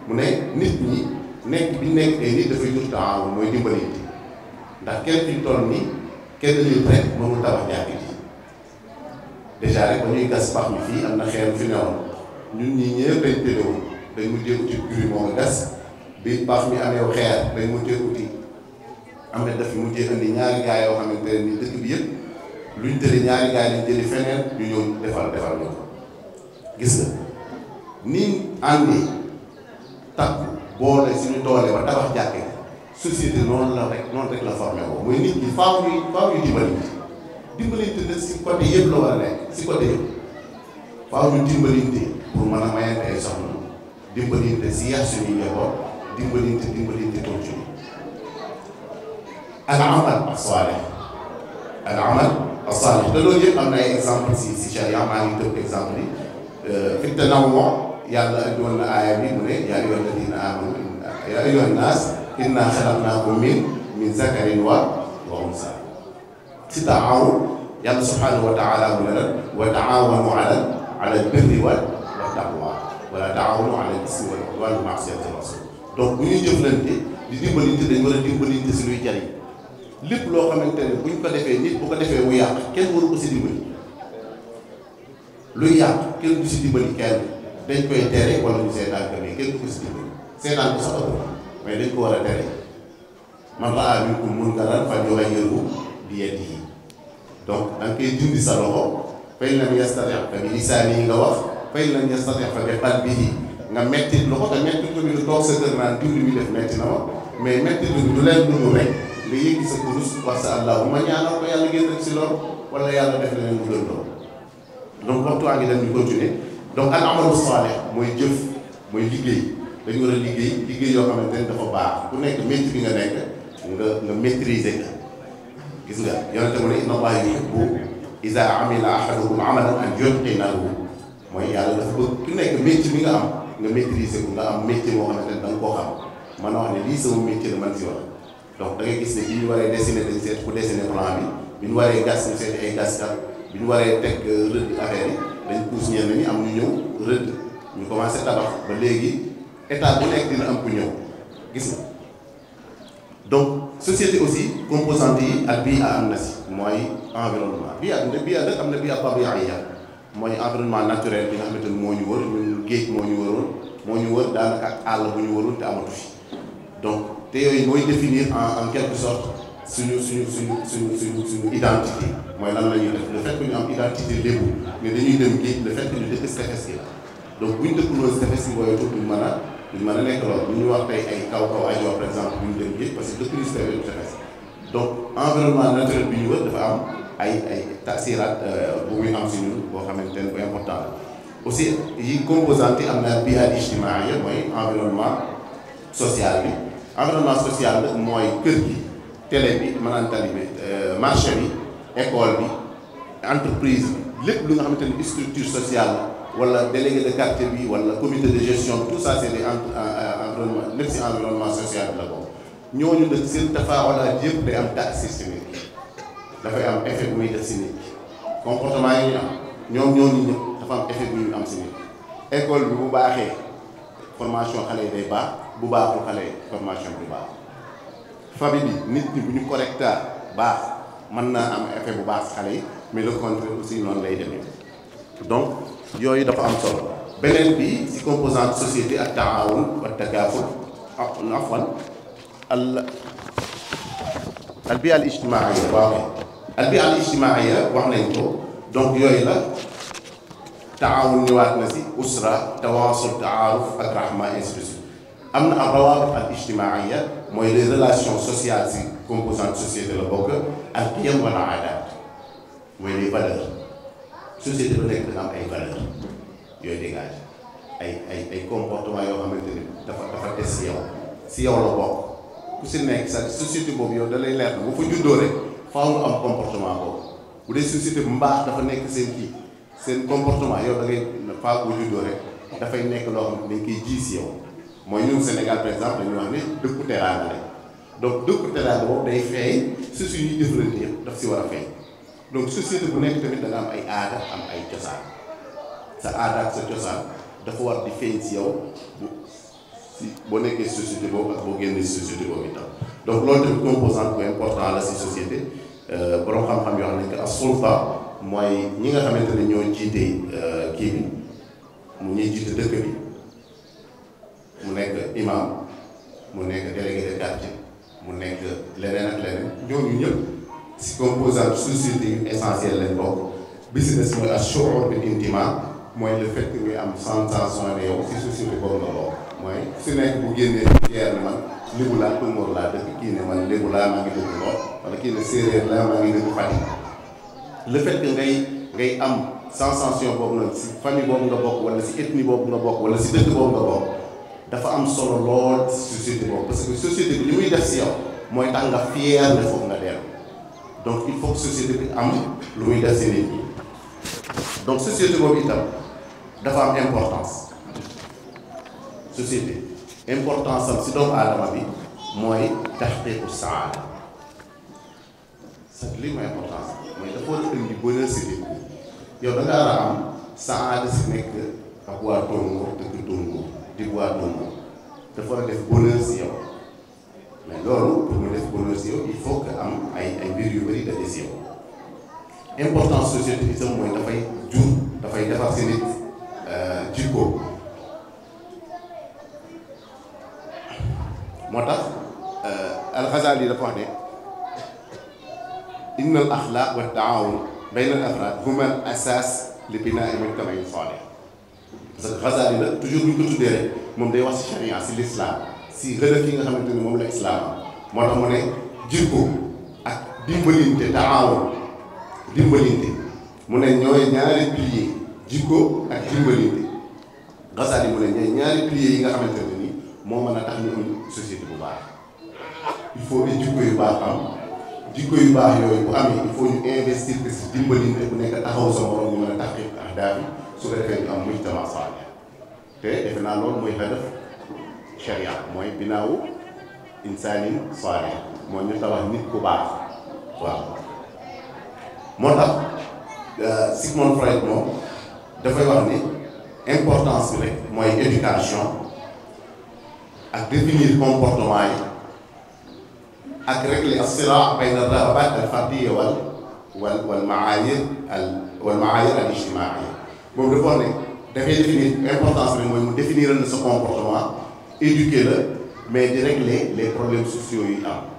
mu ne nit ñi nekk bi nekk ay nit dafay jur taawun mooy dimbalante ndax kenn fi toll nii kenn nit rek mënul tabax jàkk ji déjà rek ba ñuy gas pax mi fii am na xeer fi newoon ñun ñii ñëpp dañ tëddewoon dañ mujjee uti guri moo nga gas bi pax mi amee xeer dañ mujjee uti am na daf fi mujjee indi ñaari gaay yoo xamante ne ni dëkk bi yëpp luñ tëddee ñaari gaay lañ jëli feneen ñu ñëw defal ñu ko gis nga ni àndi takku boole suñu doole ba tabax jàkke société noonu rek la formé ko mooy nit ñi faaw ñu dimbalante nag si côté yëpp la war a nekk si côté yëpp faaw ñu dimbalante pour mën a mayante ay soxna dimbalante si yar suñuy njaboot dimbalante continue al amal as-salih te loolu yëpp am na ay exemple si charia maa ngi tëb exemple yi fi tanawwu yàlla andi woon na aaya bi mu ne yaa ayyuha alladina amanu yaa ayyuha nnaas inna xalaqnaakum min zakarin wa unsa si taawun yàlla subhanahu wa taala mu ne la wa taawanu ala albirri wa taqwa wala taawanu ala al-ismi wal ma'siyati rasul donc bu ñuy jëflante di dimbalante dañ war a dimbalante si luy jariñ lépp loo xamante ne buñ ko defee nit bu ko defee mu yàq kenn waru ko si dimbali luy yàq kenn du si dimbali kenn dañ koy tere wala ñu seetaan ko mais kenn du ko si dimbali seetaan ko sax ëpp mais dañ ko war a tere man raa minkum munkaran falyughayyirhu bi yadihi donc da nga koy dindi sa loxo fa in lam yastati' fa bi lisaanihi nga wax fa in lam yastati' fa bi qalbihi nga metti loxo te metti ko bi du toog sa kër naan dund mi def metti na ma mais metti du leen dund rek nga yëngi sa kurus wax sa allahumma ñaanal ko yàlla génn si loolu wala yàlla def leneen mu gën loolu donc waxtu waa ngi dem ñu continuer donc al amalu salih mooy jëf mooy liggéey dañu war a liggéey yoo xamante ne dafa baax ku nekk métier bi nga nekk nga maîtriser ko gis nga yonente mu ne inna allaha yuhibbu iza amila ahadukum amalan an yutqinahu mooy yàlla dafa bëgg ku nekk métier bi nga am nga maîtriser ko nga am métier moo xamante ne da nga koo xam man a wax ne lii sama métier la man si wax donc da ngay gis ne bi ñu waree dessiner dañ seet ku dessiner plan bi ñu waree gas ñu seet ay gaskat bi ñu waree teg rëdd affaire yi dañ pousse ñenn ñi am ñu ñëw rëdd ñu commencé tabax ba léegi état bu nekk dina am ku ñëw gis nga donc société aussi composante yi ak bii am na si mooy environnement bii nag am na bii tabiiya mooy environnement naturel bi nga xamante ni moo ñu wër ñun géej moo ñu wër daanaka ak àll bu ñu wërul te amatu fi donc te yooyu mooy définir en quelque sorte suñu identité mooy lan la ñuy def le fait que ñu am identité lébu mais dañuy dem géej le fait que ñu dëkk si tefes gi la donc bu ñu dëkkuloo si tefes gi booy duñ mën a nekk loolu bu ñu wax tey ay kaw ajoor par exemple bu ñu dem géej parce que dëkk ñu si tefes donc environnement naturel bi ñu wër dafa am ay tasiraat bu muy am si ñun boo xamante ne bu important la aussi yi composante yi am na bi'a ijtimaaiya mooy environnement social bi environnement social la mooy kër gi télé bi maanaam tali bi marché bi école bi entreprise bi lépp lu nga xamante ne structure sociale wala délégué de quartier bi wala comité de gestion tout ça c'est des environnement lépp si environnement social bi la ko ñooñu nag seen tafaawalaat yëpp day am taasir si nit ki dafay am effet bu muy def si nit ki comportement yi ñu am ñooñu ñëpp dafa am effet bu ñu am si nit école bi bu baaxee formation xale yi day baax bu baaxul xale yi formation bi du baax famille bi nit ñi bu ñu correcta baax mën naa am effet bu baax si xale yi mais le contraire aussi noonu lay demee donc yooyu dafa am solo beneen bi si composante société ak taawun wa takaaful afwan al bi al ijtimaaiya waaw al bi al ijtimaaiya wax nañ ko donc yooyu la taawun ñëwaat na si usra tawaasul taaruf ak rahma institution am na rawaabit al ijtimaaiya mooy les relations sociales si composante société la bokk al qiyam wala aadaat mooy les valeurs société bu nekk dana am ay valeurs yooyu dégage ay comportement yoo xamante ni dafa des si yow la bokk ku si nekk sa société boobu yow da lay leer na bu fa juddoo rek faaw nga am comportement boobu bu dee société bu mbaax dafa nekk seen comportement yow da ngay faaw bu juddoo rek dafay nekk loo xam ne dañ koy ji si yow mooy ñun Sénégal par exemple dañuy wax ne dëkku teraanga la donc dëkku teraanga boobu day feeñ si suñuy jëflante yëpp daf si war a feeñ donc société bu nekk tamit da nga am ay aada am ay cosaan sa aada ak sa cosaan dafa war di feeñ si yow boo nekkee société boobu ak boo génnee société boobu itam donc loolu tamit composante bu important la si société borom xam-xam yoo xam ne que as-sulta mooy ñi nga xamante ne ñoo jiite kii bi mu ñuy jiite dëkk bi mu nekk imam mu nekk délégué de quartier mu nekk leneen ak leneen ñooñu ñëpp si composante société yu essentiel lañ bokk bi si des mooy as-shu'ur bil intima mooy le fait que ngay am sensation ne yow si société boobu nga bokk mooy su nekk bu génnee fier ne man lébu laa Tóngoor laa dëkk kii ne man lébu laa maa ngi dëkk Ngor wala kii ne séeréer laa maa ngi dëkk Fatick le fait que ngay am sensation boobu nag si famille boobu nga bokk wala si ethnie boobu nga bokk wala si dëkk boobu nga bokk dafa am solo lool si société boobu parce que société bi li muy def si yow mooy tax nga fier ne foofu nga dellu donc il faut que société bi am lu muy def si nit ñi donc société boobu itam dafa am importance société importance am si doomu aadama bi mooy tahqiqu saada sa li mooy importance mooy dafa war a indi bonheur si nit yow da nga war a am saada si nekk ak waa Tóngoor dëkk Tóngoor di waa Tóngoor dafa war a def bonheur si yow mais loolu pour mu def bonheur si yow il faut que am ay mbir yu bëri daje si yow importance société bi tam mooy dafay defar si nit jikko moo tax al-Ghazali dafa wax ne inna al axlaaq wa taawun bayna al afraad huma al asaas li binaa'i mujtamain saalih parce que Ghazali la toujours bu ñu ko tuddee rek moom day wax si charia si l'islam si relève yi nga xamante ni moom la islam moo tax mu ne jikko ak dimbalinte taawun dimbalinte mu ne ñooy ñaari pilier jikko ak dimbalinte Ghazali mu ne ñooy ñaari pilier yi nga xamante ne ni moo mën a tax ñu am société bu baax il faut que jikko yu baax am jikko yu baax yooyu bu amee il faut ñu investir que si dimbalinte bu nekk taxaw sa morom ñu mën a taxqiq ahdaaf yi su ko defee ñu am mujtama saalih te defe naa loolu mooy hadaf sharia mooy binaawu insaanin saalih mooy ñu tabax nit ku baax waaw moo tax Sigmund Freud moom dafay wax ni importance bi rek mooy éducation ak définir comportement yi ak régler as-siraa bayna ar-raghabaat al-fardiyya wal maayir al ijtimaaiya moom dafa wax ne dafay définir importance bi mooy mu définir na sa comportement éduquer la mais di régler les problèmes sociaux yi am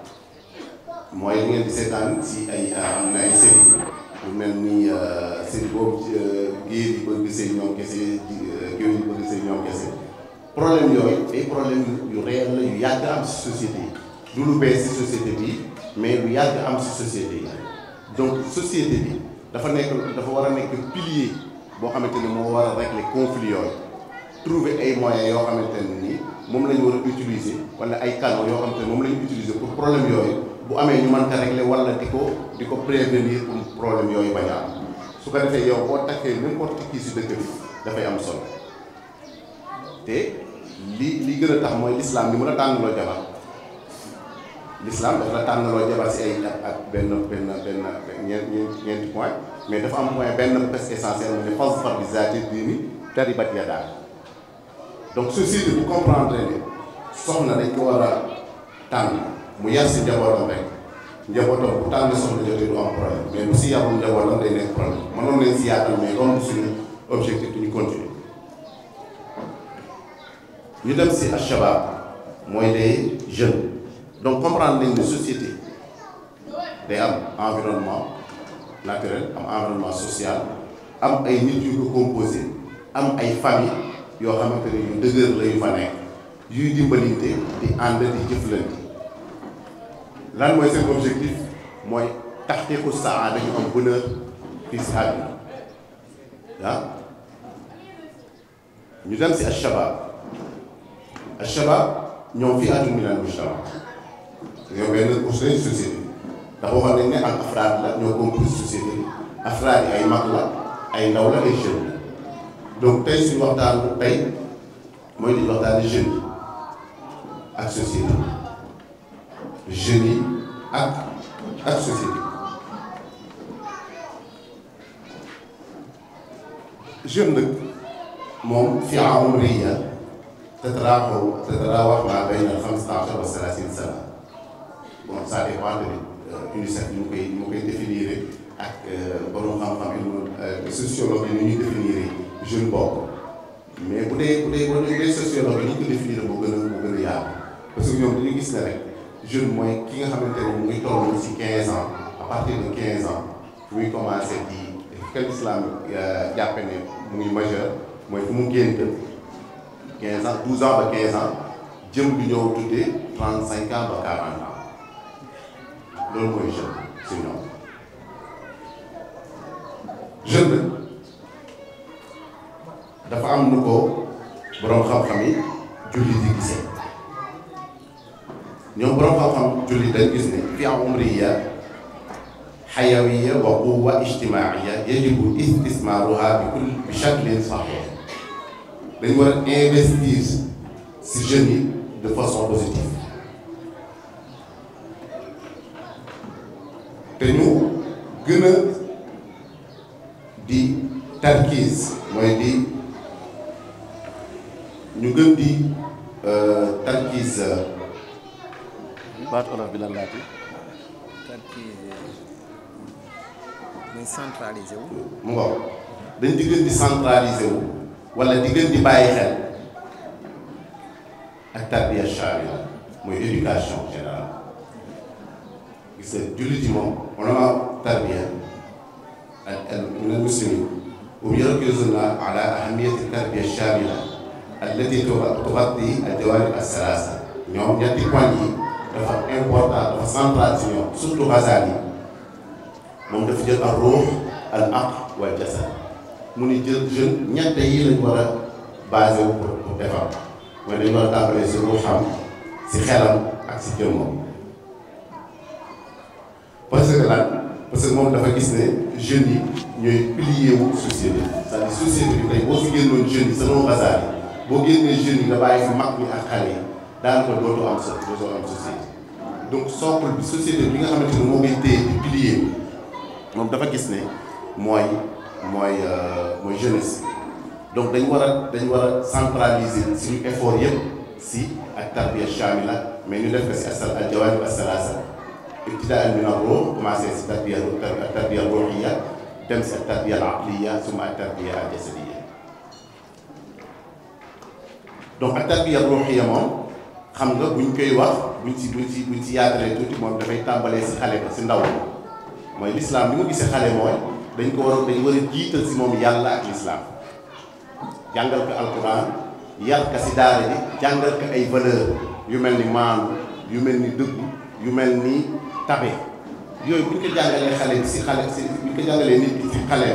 mooy li ngeen di seetaan si ay am na ay série lu mel ni série boobu géer yi bëgg sëy ñoom kese géer yi bëgg sëy ñoom kese problème yooyu ay problème yu réel la yu yàgg am si société yi du lu bees si société bi mais lu yàgg am si société yi donc société bi dafa war a nekk pilier boo xamante ni moo war a régler conflit yooyu trouver ay moyens yoo xamante ne nii moom la ñu war a utiliser wala ay canaux yoo xamante ne moom la ñu utiliser pour problème yooyu bu amee ñu mën ko régler wala di ko prévenir pour problème yooyu bañ a am su ko defee yow boo takkee n'importe qui si dëkk bi dafay am solo te li gën a tax mooy l'islam li mën a tànnaloo jabar l'islam dafa la tànnaloo jabar si ay ak benn ñeenti point mais dafa am point benn presque essentiel mu ne fazfar bi zaati diini taribat yadaa donc société bu comprendre ne soxna dañ ko war a tànn mu yar si njabootam rek njabootam bu tànn soxna jotee du am problème mais bu si yarul njabootam day nekk problème mënoon leen si yaatal mais loolu suñu objectif du ñu continuer ñu dem si al-shabab mooy les jeunes donc comprendre nañ ne société day am environnement naturel am environnement social am ay nit yu ko composé am ay famille yoo xamante ne yu dëgër la yu fa nekk yuy dimbalinte di ànd di jëflante lan mooy seen objectif mooy taxqiqu saada ñu am bonheur fii si àdduna ah ñu dem si al-shabab ñoom fii àdduna minal mujtama ñoo benn pour seen société ndax waxoon nañ ne ak afraad la ñoo compose société bi afraad yi ay mag la ay ndaw la ay jeunes donc tey suñu waxtaan tey mooy di waxtaan jeunes yi ak société jeunes yi ak société jeune nag moom fi umriya تتراوح ما بين 15 و 30 سنة. bon ça dépend de UNICEF ñu koy définir ak borom xam-xam yi sociologue yi ni ñuy définir jeune boobu mais bu dee sociologue yi ñu ko définir boo gën a yaatu parce que ñoom dañu gis ne rek jeune mooy ki nga xamante ne mu ngi toll ci 15 ans à partir de 15 ans fu muy commencé di quel islam jàppe ne mu ngi majeur mooy fu mu génn 15 ans 12 ans ba 15 ans jëm bi ñëw tuddee 35 ans ba 40 ans loolu mooy jeune si ñoom jeune dafa am nu ko borom xam-xam yi jullit di gisee ñoom borom xam-xam jullit dañ gis ne fi umriya xayawiya wa quwwa ijtimaiya yajibu istismaaruha bi shaklin sahih dañu war a investir si jeunes yi de façon positive te ñu gën a di tarkiis mooy di ñu gën di tarkiis baat olof bi lan laati tarkiis muy centralisé wu mu ngoog dañ di gën di centralisé wu wala di gën di bàyyi xel ak tarbiya shamila mooy éducation générale gis nga jullit yi moom ulama tarbiya min al muslimin hum yarkizuna ala ahamiyati tarbiya shamila allati tughatti al jawanib as-salasa ñoom ñetti poñ yi dafa important dafa central ci ñoom surtout Ghazali moom dafa jël al ruux al aql wal jasad mu ni jël jeune ñett yi lañ war a basé wu pour defar mooy dañu war a tàmbalee si ruuxam si xelam ak si jëmmam parce que moom dafa gis ne jeunes yi ñooy pilier wu société c'est-à-dire société bi tey boo fi génnoon jeunes yi selon Ghazali boo génnee jeunes yi nga bàyyi fi mag ñi ak xale yi daanaka dootoo am société donc socle bi société bi nga xamante ne moo ngay téye di pilier bi moom dafa gis ne mooy jeunesse donc dañ war a centraliser suñu effort yëpp si ak tarbiya shamila mais ñu def ko si al jawanib as-salasa ibtidaan min ar-ruh commencé si tarbiya ruhiya dem si ak tarbiya al-aqliya suma ak tarbiya al-jasadiya donc ak tarbiya ruhiya moom xam nga buñ koy wax buñ ci yaatalee tuuti moom dafay tàmbalee si xale ba si ndaw mooy l'islam li mu gisee xale mooy dañ war a jiital si moom yàlla ak l'islam jàngal ko alquran yar ka si daara ji jàngal ko ay valeur yu mel ni maanu yu mel ni dëggu yu mel ni tabe yooyu bu ñu ko jàngalee xale bi bu ñu ko jàngalee nit ki si xale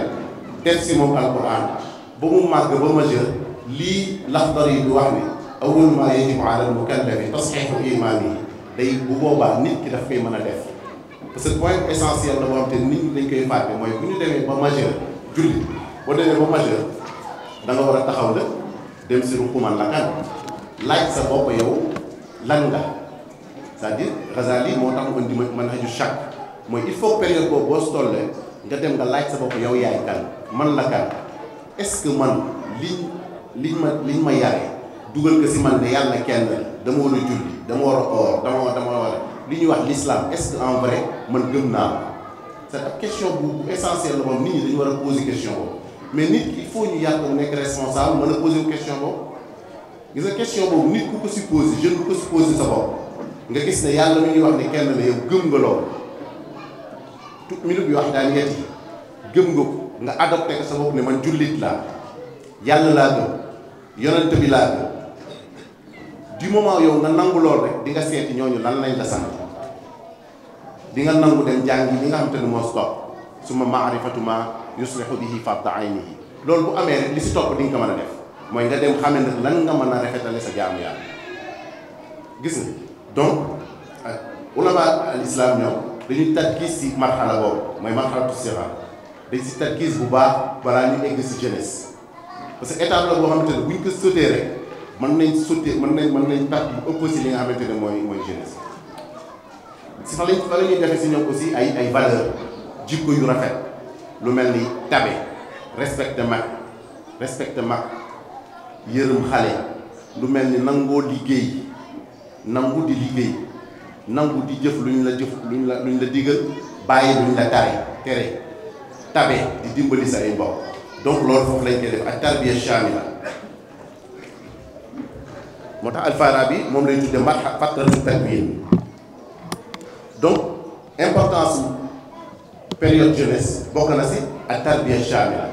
def si moom alquran ba mu màgg ba majeur lii Laxdari yi du wax ni awwalu maa yajibu ala al-mukallafi tasxiixu imaanihi day bu boobaa nit ki daf koy mën a def parce que point essentiel la boo xam te nit ñi dañ koy fàtte mooy bu ñu demee ba majeur julli boo demee ba majeur da nga war a taxaw nag dem si ruquman la kan laaj sa bopp yow lan nga c'est-à-dire Ghazali moo tax mu indi manhaju shak mooy il faut période boobu boo si tollee nga dem nga laaj sa bopp yow yaay kan man la kan est-ce que man liñ ma yare dugal ko si man ne yàlla kenn la dama war a julli dama war a oor dama war a li ñuy wax l'islam est-ce que en vrai man gëm naa c'est ab question bu essentielle la moom nit ñi dañu war a poser question boobu mais nit il faut ñu yàgg mu nekk responsable mën a poser question boobu gis nga question boobu nit ku ko si poser jeune ku ko si poser sa bopp nga gis ne yàlla mi ñuy wax ne kenn la yow gëm nga loolu toute minute bi wax daan yetti gëm nga ko nga adopté ko sa bopp ne man jullit laa yàlla laa gëm yonent bi laa gëm du moment yow nga nangu lool rek di nga seeti ñooñu lan lañ la sant di nga nangu dem jàngi li nga xam te ne moo stop suma maarifatu ma yuslihu bihi farda aynihi loolu bu amee rek li si topp di nga ko mën a def mooy nga dem xamee nag lan nga mën a rafetale sa jaamu yàlla gis nga donc ulama al islam ñoom dañuy tarkiis si marxala boobu mooy marxalatu sira dañ si tarkiis bu baax balaa ñu egg si jeunesse parce que étape la boo xamante ne bu ñu ko sauté rek mën nañ perte bu ëpp si li nga xamante ne mooy jeunesse si fa la ñuy defee si ñoom aussi ay valeur jikko yu rafet lu mel ni tabe respecté mag yërëm xale lu mel ni nangoo liggéey nangu di liggéey nangu di jëf luñ la digal bàyyi luñ la tere tabe di dimbali sa ay mbokk donc loolu foofu lañ koy def ak tarbiya shamila moo tax Al-Farabi moom lay tudde fatratu takwin donc importance période jeunesse bokk na si ak tarbiya shamila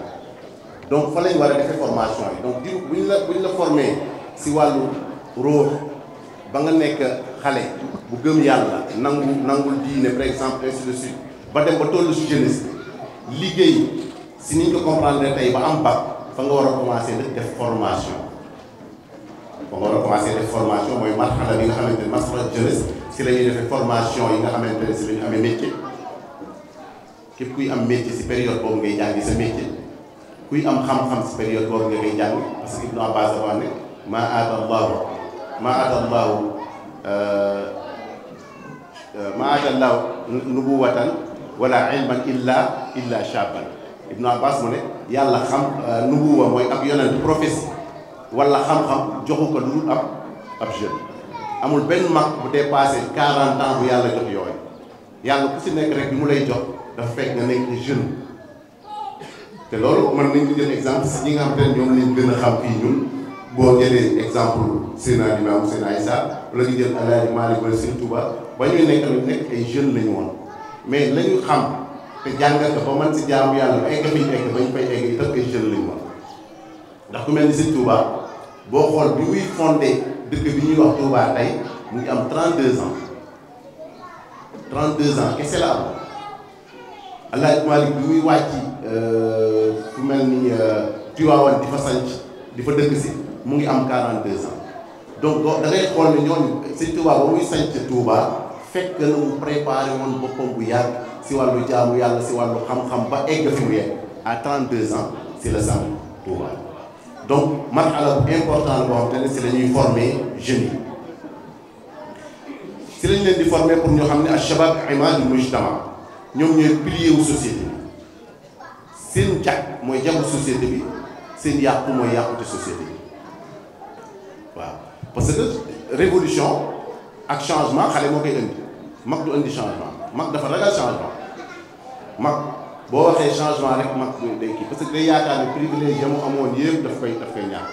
donc fa lañ war a defee formation yi donc buñ la formé si wàllu ruux ba nga nekk xale bu gëm yàlla nangul diine par exemple ainsi de suite ba dem ba tollu si jeunesse liggéey si niñ ko comprendre tey ba am bac fa nga war a commencer def formation mooy marxala bi nga xamante ne marxala jeunesse si la ñuy defee formation yi nga xamante ne si la ñu amee métier képp kuy am métier si période boobu ngay jàngi sa métier kuy am xam-xam si période boobu nga koy jàng parce que Ibnu Abbas dafa wax ne maa aata allahu nubuwatan wala ilman illa shaban Ibnu Abbas mu ne yàlla xam nubuwa mooy ab yonent prophétie wala xam-xam joxu ko lu dul ab jeune amul benn mag bu dépassé 40 ans bu yàlla jox yooyu yàlla ku si nekk rek bi mu lay jox dafa fekk nga nekk jeune te loolu mën nañ ko jël exemple si ñi nga xam te ne ñoom lañ gën a xam fii ñun boo jëlee exemple Seydina Limaamu Seydina Issa wala ñu jël El Hadji Malick wala Sëriñ Touba ba ñuy nekk ay jeunes la ñu woon mais la ñu xam te jàngal ko ba man si jaamu yàlla ba egg fi ñu egg ba ñu fay egg itam ay jeunes la ñu woon ndax ku mel ni Sëriñ Touba boo xool bi muy fondé dëkk bi ñuy wax Touba tey mu ngi am 32 ans 32 ans kese la am El Hadji Malick bi muy wàcc fu mel ni Tiwaawan di fa sanc di fa dëkk si mu ngi am 42 ans donc da ngay xool ne ñooñu Sëñ Touba ba muy sanc Touba fekk na mu préparé woon boppam bu yàgg si wàllu jaamu yàlla si wàllu xam-xam ba egg fi mu yegg à 32 ans si la sam Touba donc marxala bu important boo xam te ne si la ñuy former jeunes yi si lañ leen di former pour ñoo xam ne al-shabab imaadul mujtama ñoom ñooy pilier wu société bi seen jag mooy jagu société bi seen yàqu mooy yàqute société bi waaw parce que révolution ak changement xale moo koy indi mag du indi changement mag dafa ragal changement mag boo waxee changement rek mag day kii parce que day yaakaar ne privilège mu amoon yëpp daf koy ñàkk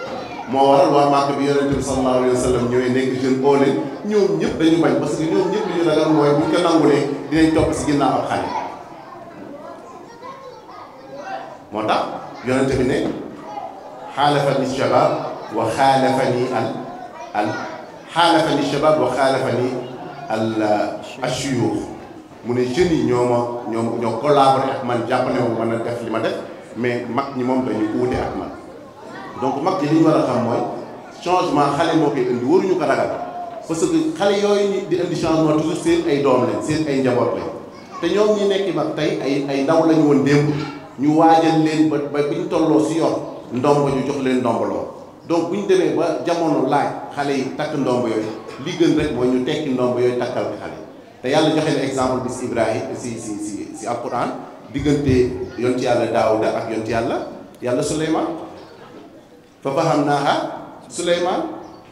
moo waral waa Màkka bi Yonent bi sallallahu alayhi wa sallam ñooy nekk jeune oo leen ñoom ñëpp dañu bañ parce que ñoom ñëpp li ñu ragal mooy bu ñu ko nangulee dinañ topp si ginnaaw ab xale moo tax Yonent bi ne xaalafani shabab wa xaalafani xaalafani shabab wa xaalafani ashuyuux mu ne jeunes yi ñoo collaboré ak man jàppale ma mën a def li ma def mais mag ñi moom dañu uute ak man donc mag ñi li ñu war a xam mooy changement xale moo koy indi waruñu ko ragal parce que xale yooyu di indi changement toujours seen ay doom lañ seen ay njaboot lañ te ñoom ñi nekk mag tey ay ndaw lañu woon démb ñu waajal leen ba bu ñu tolloo si yor ndombo ñu jox leen ndombaloo donc bu ñu demee ba jamono laaj xale yi takk ndomb yooyu li gën rek mooy ñu tekki ndomb yooyu takkal ko xale te yàlla joxe na exemple bi si Ibrahima si alquran diggante yonti yàlla Daawuda ak yonti yàlla Suleymaan fa fahamnaaha Suleymaan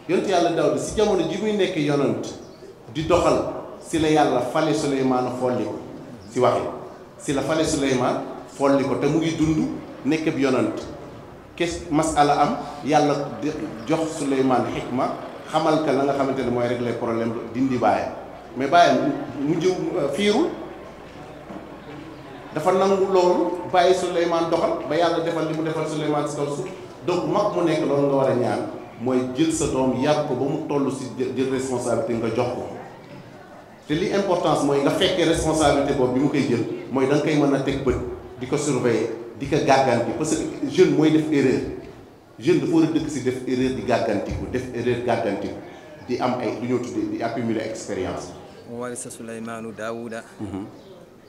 yonti yàlla Daawuda si jamono ji muy nekk yonant di doxal si la yàlla fale Suleymaan folli ko si waxe si la fale Suleymaan folli ko te mu ngi dund nekk bi yonant masala am yàlla jox Suleymaan xikma xamal ka la nga xamante ne mooy régler problème dindi bàyyam mais bàyyam mujj fiirul dafa nangu loolu bàyyi Suleymaan doxal ba yàlla defal li mu defal Suleymaan si kaw suuf donc mag mu nekk loolu nga war a ñaan mooy jël sa doom yàpp ko ba mu toll si jël responsabilité nga jox ko te li importance mooy nga fekkee responsabilité boobu bi mu koy jël mooy da nga koy mën a teg bët di ko surveiller di ko gàgganti parce que jeune mooy def erreur jeune dafa war a dëkk si def erreur di gàggantiku def erreur gàggantiku di am ay lu ñoo tuddee di accumuler expérience. warisa Suleymaanu Daawuda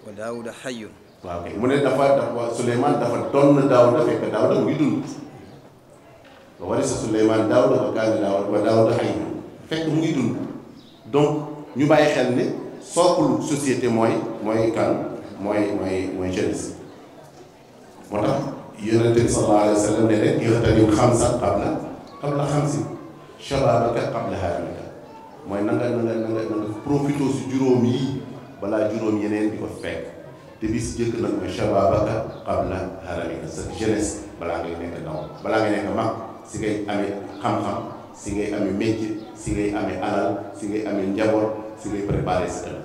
wa Daawuda hayyun. waaw kay mu ne dafa Suleymaan dafa doon Daawuda fekk Daawuda mu ngi dund wa warisa Suleymaan Daawuda wa kaana Daawuda hayyun fekk mu ngi dund donc ñu bàyyi xel ne sookulu société mooy kan mooy jeunesse. moo tax yonente bi sallallahu alayhi wa sallam ne leen ixtanim xamsan qabla xamsin shababaka qabla haramika mooy na nga profité si juróom yi balaa juróom yeneen di ko fekk te bi si jëkk nag mooy shababaka qabla haramika sa jeunesse balaa ngay nekk ndaw balaa ngay nekk mag si ngay amee xam-xam si ngay amee métier si ngay amee alal si ngay amee njaboot si ngay préparé sa ëllëg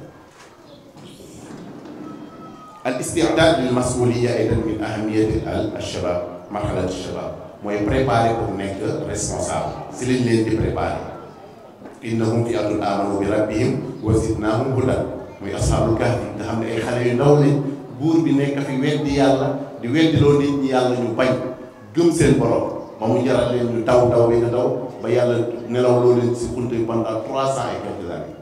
al isti'dad lil mas'uliyya aydan min ahamiyati al shabab marhalat al shabab mooy préparer pour nekk responsable si lañ leen di préparer innahum fi'atun amanu bi rabbihim wa zidnahum hudan muy ashabul kahfi nga xam ne ay xale yu ndaw lañ buur bi nekk fi weddi yàlla di weddiloo nit ñi yàlla ñu bañ gëm seen borom ba mu jaral leen ñu daw bi nga daw ba yàlla nelaw loo leen si xunte pendant 300 et quelques années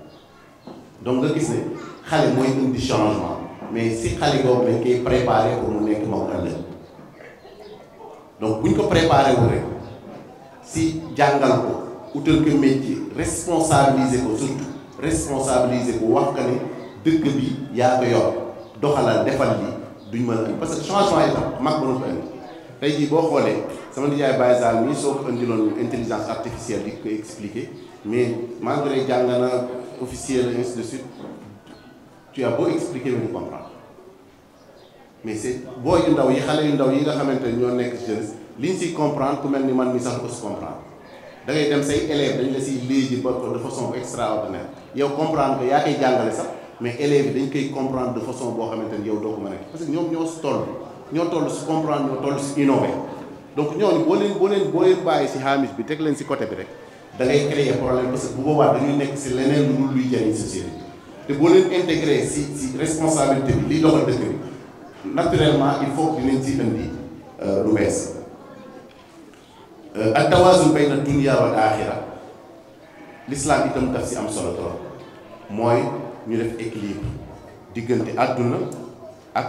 donc nga gis ne xale mooy indi changement mais si xale boobu lañ koy préparé pour mu nekk mag ëllëg donc buñ ko préparé wu rek si jàngal ko utal ko métier responsabiliser ko surtout responsabiliser ko wax ka ne dëkk bi yaa ko yor doxalal defal li duñ mën a parce que changement yi tam mag mënu ko indi tey jii boo xoolee sama nijaay Baye Sall mii soo ko indiloon intelligence artificielle di ko expliquer mais malgré jàng na officier la ainsi de suite tu as beau expliquer mais du comprendre mais c'est boo yu ndaw yi xale yu ndaw yi nga xamante ne ñoo nekk jeunesse li ñu siy comprendre ku mel ni man mi sax ko si comprendre da ngay dem say élèves dañ la siy léegi ba de façon extraordinaire yow comprendre que yaa koy jàngale sax mais élèves yi dañ koy comprendre de façon boo xamante ne yow doo ko mën a parce que ñoom ñoo si toll si comprendre ñoo toll si innover donc ñooñu boo leen bàyyi si xaamis bi teg leen si côté bi rek da ngay créer problème parce que bu boobaa dañuy nekk si leneen lu dul luy jëriñ société te boo leen intégré si responsabilité bi liy doxal dëkk bi naturellement il faut que dinañ si indi lu bees ak tawaasun bayna dunya wal axira l'islam itam daf si am solo trop mooy ñu def équilibre diggante àdduna ak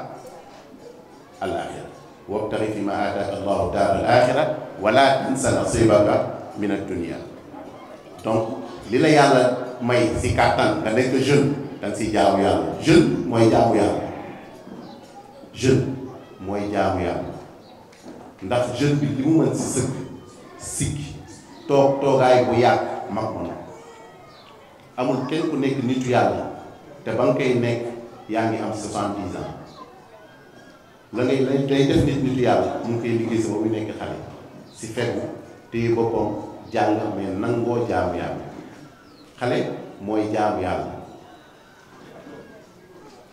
al axira wabtaxi fi ma aataaka allahu daar al axira wala tansa nasibaka min ad dunya donc li la yàlla may si kàttan nga nekk jeune da nga siy jaamu yàlla jeune mooy jaamu yàlla jeune mooy jaamu yàlla ndax jeune bi li mu mën si sëkk sikki toogaay bu yàgg mag ma amul kenn ku nekk nitu yàlla te ba nga koy nekk yaa ngi am 70 ans la ngay lay def nitu yàlla mu ngi koy liggéey sa ba muy nekk xale si fekku téye boppam jàng mais nangoo jaamu yàlla xale mooy jaamu yàlla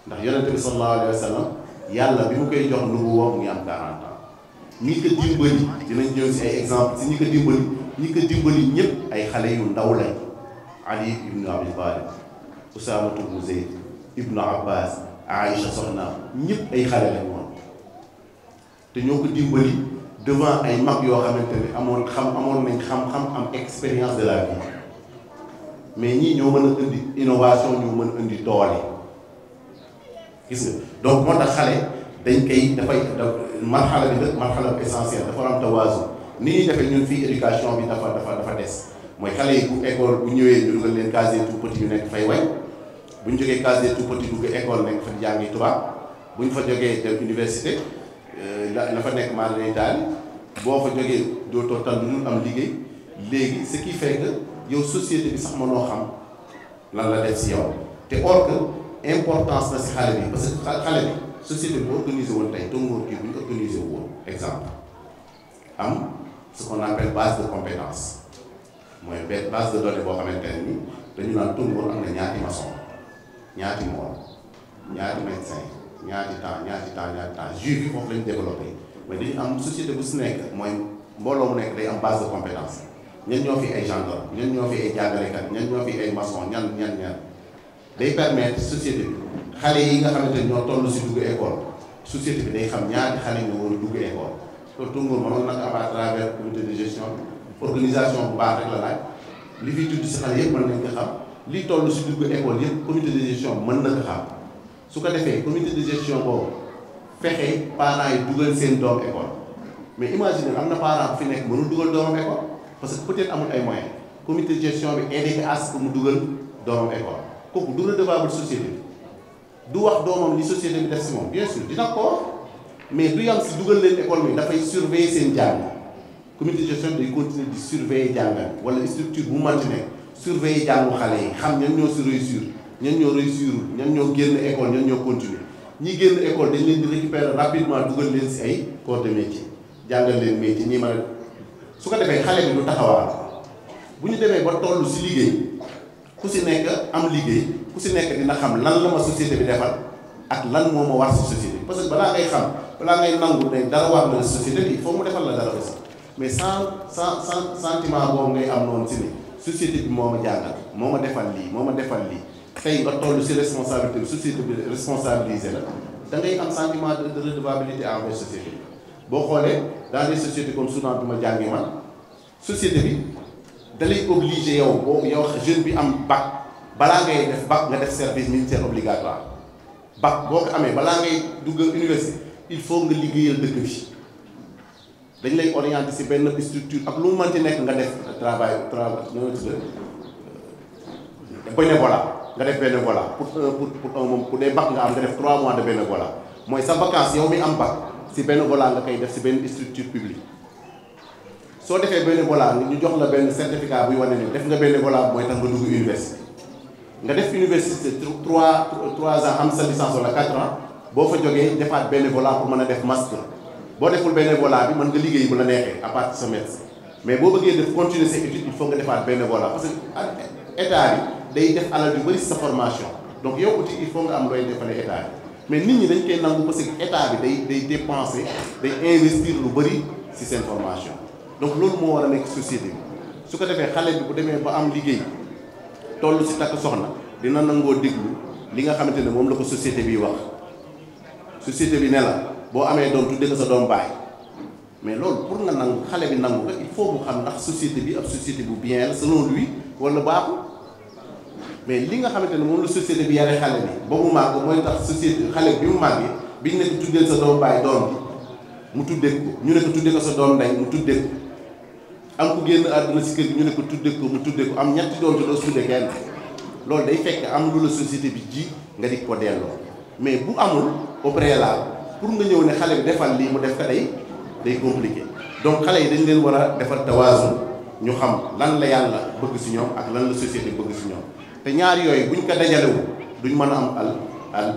ndax yonente bi sallallahu alayhi wa sallam yàlla bi mu koy jox nubuwa mu ngi am 40 ans ñi ko dimbali dinañ ñëw si ay exemple si ñi ko dimbali ñëpp ay xale yu ndaw lañ Ali ibnu Abi Talib Usaamatu ibnu Zayd ibnu Abbas Aïcha soxnaam ñëpp ay xale lañ woon te ñoo ko dimbali devant ay mag yoo xamante ne amoon nañ xam-xam am expérience de la vie mais ñii ñoo mën a indi innovation ñoo mën a indi doole gis nga donc moo tax xale dañ koy marxala bi nag marxala bu essentiel dafa war am tawaasu ni ñuy defee ñun fii éducation bi dafa des mooy xale yi bu école bu ñëwee ñu dugal leen case tout petit yu nekk fay way bu ñu jógee case tout petit dugg école nekk fa jàngi tubaab bu ñu fa jógee dem université la fa nekk maa lay daal boo fa jógee dootoo tal lu dul am liggéey léegi ce qui fait que yow société bi sax mënoo xam lan la def si yow te or que importance na si xale bi parce que xale bi société bi organisé woon tey tongoor kii bu ñu organisé woon exemple am ce qu'on appelle base de compétence mooy benn base de données boo xamante ne ni dañu naan tongoor am na ñaati maçon ñaati mool ñaati médecin ñaati temps jus bi foofu lañu développé mais dañu am société bu si nekk mooy mbooloo mu nekk day am base de compétence ñan ñoo fi ay gendarme ñan ñoo fi ay jàngalekat ñan ñoo fi ay maçon ñan day permettre société bi xale yi nga xamante ne ñoo toll si dugg école société bi day xam ñaati xale ñoo war a dugg école loolu tungoor mënoon nag am à travers comité de gestion organisation bu baax rek la laaj li fiy tudd si xale yëpp mën nañ ko xam li toll si dugg école yëpp comité de gestion mën na ko xam su ko defee comité de gestion boobu fexe parents yi dugal seen doom école mais imagine am na parent bu fi nekk mënul dugal doomam école parce que peut-être amul ay moyens comité de gestion bi aidé ko à ce que mu dugal doomam école kooku du redevable société bi du wax doomam li société bi def si moom bien sûr dina ko wax mais du yam si dugal leen école bi dafay surveiller seen jàng comité de gestion day continuer di surveiller jàngal wala structure bu manti nekk surveiller jàngu xale yi xam ñan ñoo si réussir ñan ñoo réussirul ñan ñoo génn école ñan ñoo continuer ñi génn école dañ leen di récupérer rapidement dugal leen si ay corps de métier jàngal leen métier ñi mën a su ko defee xale bi du taxawaal bu ñu demee ba toll si liggéey ku si nekk am liggéey ku si nekk dina xam lan la ma société bi defal ak lan moo ma war si société bi parce que balaa ngay xam balaa ngay nangu ne dara war na société bi il faut mu defal la dara aussi mais sans sentiment boobu ngay am noonu si ni société bi moo ma jàngal moo ma defal lii tey nga toll si responsabilité bi société bi responsabilisé la da ngay am sentiment de redevabilité envers société bi boo xoolee dans des sociétés comme Soudan bi ma jàngee man société bi da lay obligé yow jeune bi am bac balaa ngay def bac nga def service militaire obligatoire bac boo ko amee balaa ngay dugg université il faut nga liggéeyal dëkk bi dañ lay orienté si benn structure ak lu mu mënti nekk nga def travail bénévolat nga def bénévolat pour des bac nga am nga def 3 mois de bénévolat mooy sa vacance yow mi am bac si bénévolat nga koy def si benn structure publique soo defee bénévolat ñu jox la benn certificat buy wane ni def nga bénévolat mooy tax nga dugg université nga def université 3 ans am sa licence wala 4 ans boo fa jógee defaat bénévolat pour mën a def master boo deful bénévolat bi mën nga liggéey bu la neexee à partir sa médecin mais boo bëggee def continuer sa étude il faut nga defaat bénévolat parce que état bi day def alal yu bëri sa formation donc yow aussi il faut nga am looy defalee état bi mais nit ñi dañ koy nangu parce que état bi day dépenser day investir lu bëri si seen formation donc loolu moo war a nekk société bi su ko defee xale bi bu demee ba am liggéey toll si takk soxna dina nangoo déglu li nga xamante ne moom la ko société bi wax société bi ne la boo amee doom tudde ko sa doom baay mais loolu pour nga nangu xale bi nangu ko il faut mu xam ndax société bi ab société bu bien la selon lui wala baaxul mais li nga xamante ne moom la société bi yare xale bi ba mu màgg mooy tax société xale bi mu màggee biñ ne ko tuddee sa doom baay doom bi mu tuddee ko ñu ne ko tuddee ko sa doom ndey mu tuddee ko am ku génn àdduna si kër gi ñu ne ko tuddee ko mu tuddee ko am ñetti doom te doo tuddee kenn loolu day fekk am lu la société bi ji nga di ko delloo mais bu amul au préalable pour nga ñëw ne xale bi defal lii mu def ko day compliqué donc xale yi dañ leen war a defar tawaasun ñu xam lan la yàlla bëgg si ñoom ak lan la société bëgg si ñoom te ñaar yooyu buñ ko dajalewu duñ mën a am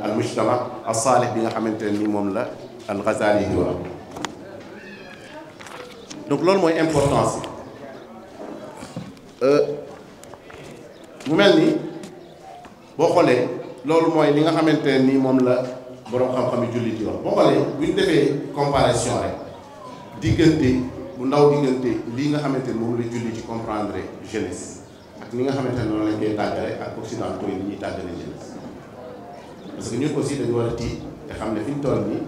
al mujtama al saalih bi nga xamante ne ni moom la al Ghazali yi wax donc loolu mooy importance mu mel ni boo xoolee loolu mooy li nga xamante ne ni moom la boroom xam-xam yi jullit yi wax boo xoolee bu ñu defee comparaison rek diggante bu ndaw diggante lii nga xamante ne moom la jullit yi comprendre jeunesse ak ni nga xamante ne noonu lañ koy tàggale ak occidentaux yi ni ñuy tàggale jeunesse parce que ñun aussi dañu war a tiit te xam ne fi ñu toll nii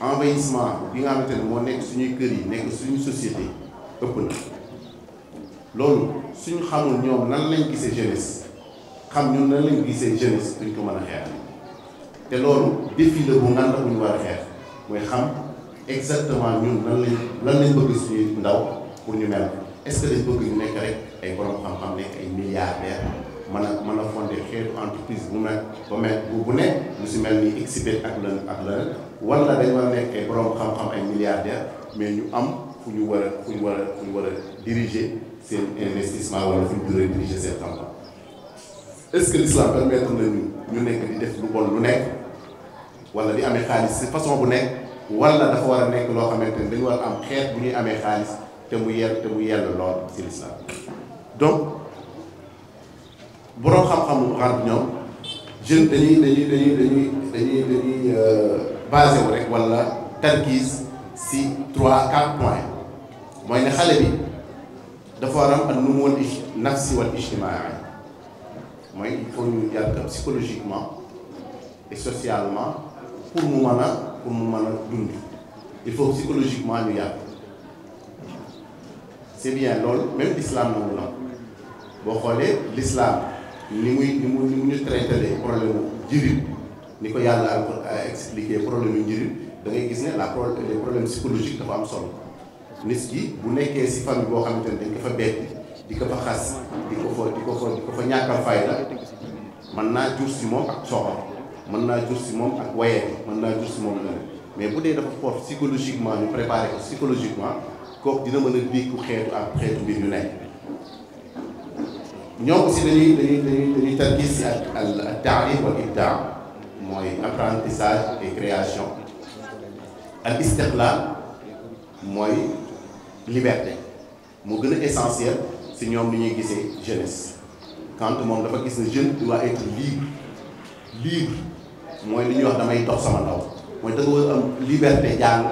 envahissement bi nga xamante ne moo nekk suñuy kër yi nekk suñu société ëpp na loolu suñu xamul ñoom nan lañ gisee jeunesse xam ñun nan lañ gisee jeunesse duñ ko mën a xeex te loolu défi la bu ngan la bu ñu war a xeex mooy xam exactement ñun lan lañ bëgg suñuy ndaw pour ñu mel est-ce que dañ bëgg ñu nekk rek ay borom xam-xam nekk ay milliardaires mën a fonder xeetu entreprise bu nekk lu si mel ni Xbet ak leneen wala dañ war a nekk ay borom xam-xam ay milliardaires mais ñu am fu ñu war a diriger seen investissement wala fu ñu war a diriger seen xam-xam est-ce que l'islam permettre nañu ñu nekk di def lu bon lu nekk wala di amee xaalis si façon bu nekk wala dafa war a nekk loo xamante ni dañu war a am xeet bu ñuy amee xaalis te mu yell lool ci l'islam donc boroom xam-xamu xarab ñoom jeune dañuy basé wu rek wala tarkiis si 3-4 points mooy ne xale bi dafa war a am an-numu nafsi wal ijtimaai mooy il faut ñu yar ko psychologiquement et socialement pour mu mën a dund il faut psychologiquement ñu yar c'est bien loolu même l'islam nangu na boo xoolee l'islam ni mu ñu traité problème jirim ni ko yàlla expliqué problème yu jirim da ngay gis ne les problèmes psychologiques dafa am solo nit ki bu nekkee si famille boo xamante ne dañ ko fa bett di ko fa xas di ko fa ñàkkal fayda mën naa jur si moom ak soxor mën naa jur si moom ak wayee mën naa jur si moom leneen mais bu dee dafa fort psychologiquement ñu préparé ko psychologiquement kooku dina mën a dékku xeetu mbir yu nekk ñoom aussi dañuy tarkiis si ak taalif wal ibdaa mooy apprentissage et création al istiqlaal mooy liberté moo gën a essentiel si ñoom ni ñuy gisee jeunesse quand moom dafa gis ne jeune doit être libre mooy li ñuy wax damay dox sama ndaw mooy da nga war a am liberté jàng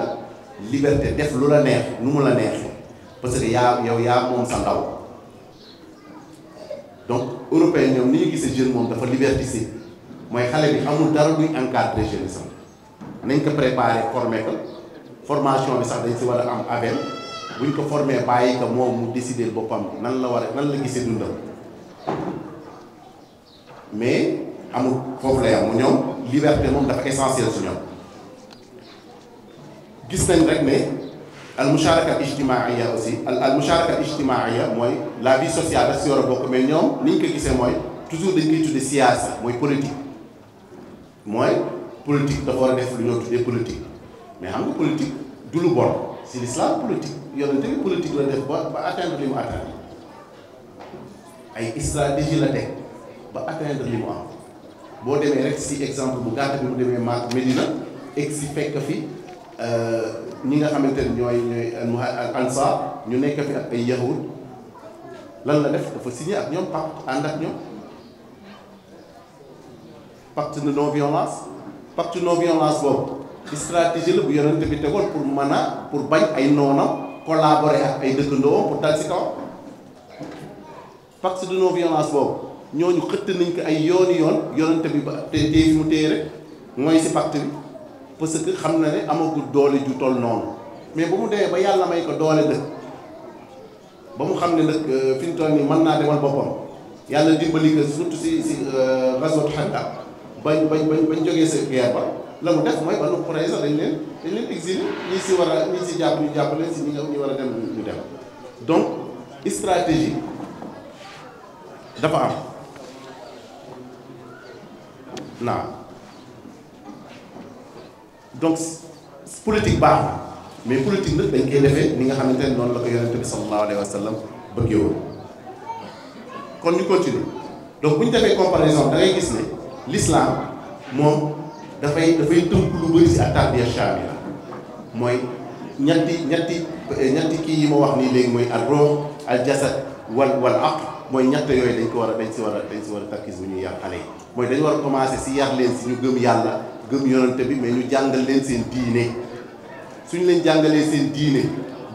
liberté def lu la neex nu mu la neexee parce que yow yaa moom sa ndaw donc européen ñoom ni ñu gisee jeune moom dafa liberticide mooy xale bi amul dara duy encadré jeunesse am nañ ko préparé formé ko formation bi sax dañ si war a am aven buñ ko formé bàyyi ko moom mu décider boppam nan la gisee dundam mais amul foofu lay am ñoom liberté moom dafa essentiel su ñoom gis nañ rek ne al musharaka ijtimaia aussi al musharaka ijtimaia mooy la vie sociale daf si war a bokk mais ñoom ni ñu ko gisee mooy toujours dañ koy tudde siyaasa mooy politique dafa war a def lu ñoo tuddee politique mais xam nga politique du lu bon si l'islam politique yonente bi politique la def ba atteindre li mu atteindre ay stratégie la teg ba atteindre li mu am boo demee rek si exemple bu gàtt bi mu demee Makka Medina egg si fekk fi ñi nga xamante ne ñooy ansar ñu nekk fi ak ay yahud lan la def dafa signé ak ñoom pacte ànd ak ñoom pacte de non violence boobu stratégie la bu yonente bi tegoon pour bañ ay noonam collaborer ak ay dëkkandoom pour dal si kaw pacte de non violence boobu ñooñu xëtt nañ ko ay yooni yoon yonente bi ba te fi mu téye rek mooy si pacte bi parce que xam na ne amagul doole ju toll noonu mais ba mu demee ba yàlla may ko doole dëkk ba mu xam ne nag fi mu toll nii mën naa demal boppam yàlla dimbali ko surtout si ghazwat Khandaq bañ jógee sa guerre ba la mu def mooy Banu Qurayza dañ leen exilé ñi si jàpp ñu jàpp leen si ñi war a dem ñu dem donc stratégie dafa am donc politique baax na mais politique nag dañ koy defee ni nga xamante ne noonu la ko yonente bi sallallahu alayhi wa sallam bëggee woon kon ñu continue donc bu ñu defee comparaison da ngay gis ne l'islam moom dafay tënk lu bëri si at-tarbiya shamila mooy ñetti kii yi ma wax nii léegi mooy al-ruh al-jasad wal aql mooy ñett yooyu dañ si war a tarkis bu ñuy yar xale yi mooy dañu war a commencer si yar leen si ñu gëm yàlla gëm yonante bi mais ñu jàngal leen seen diine suñu leen jàngalee seen diine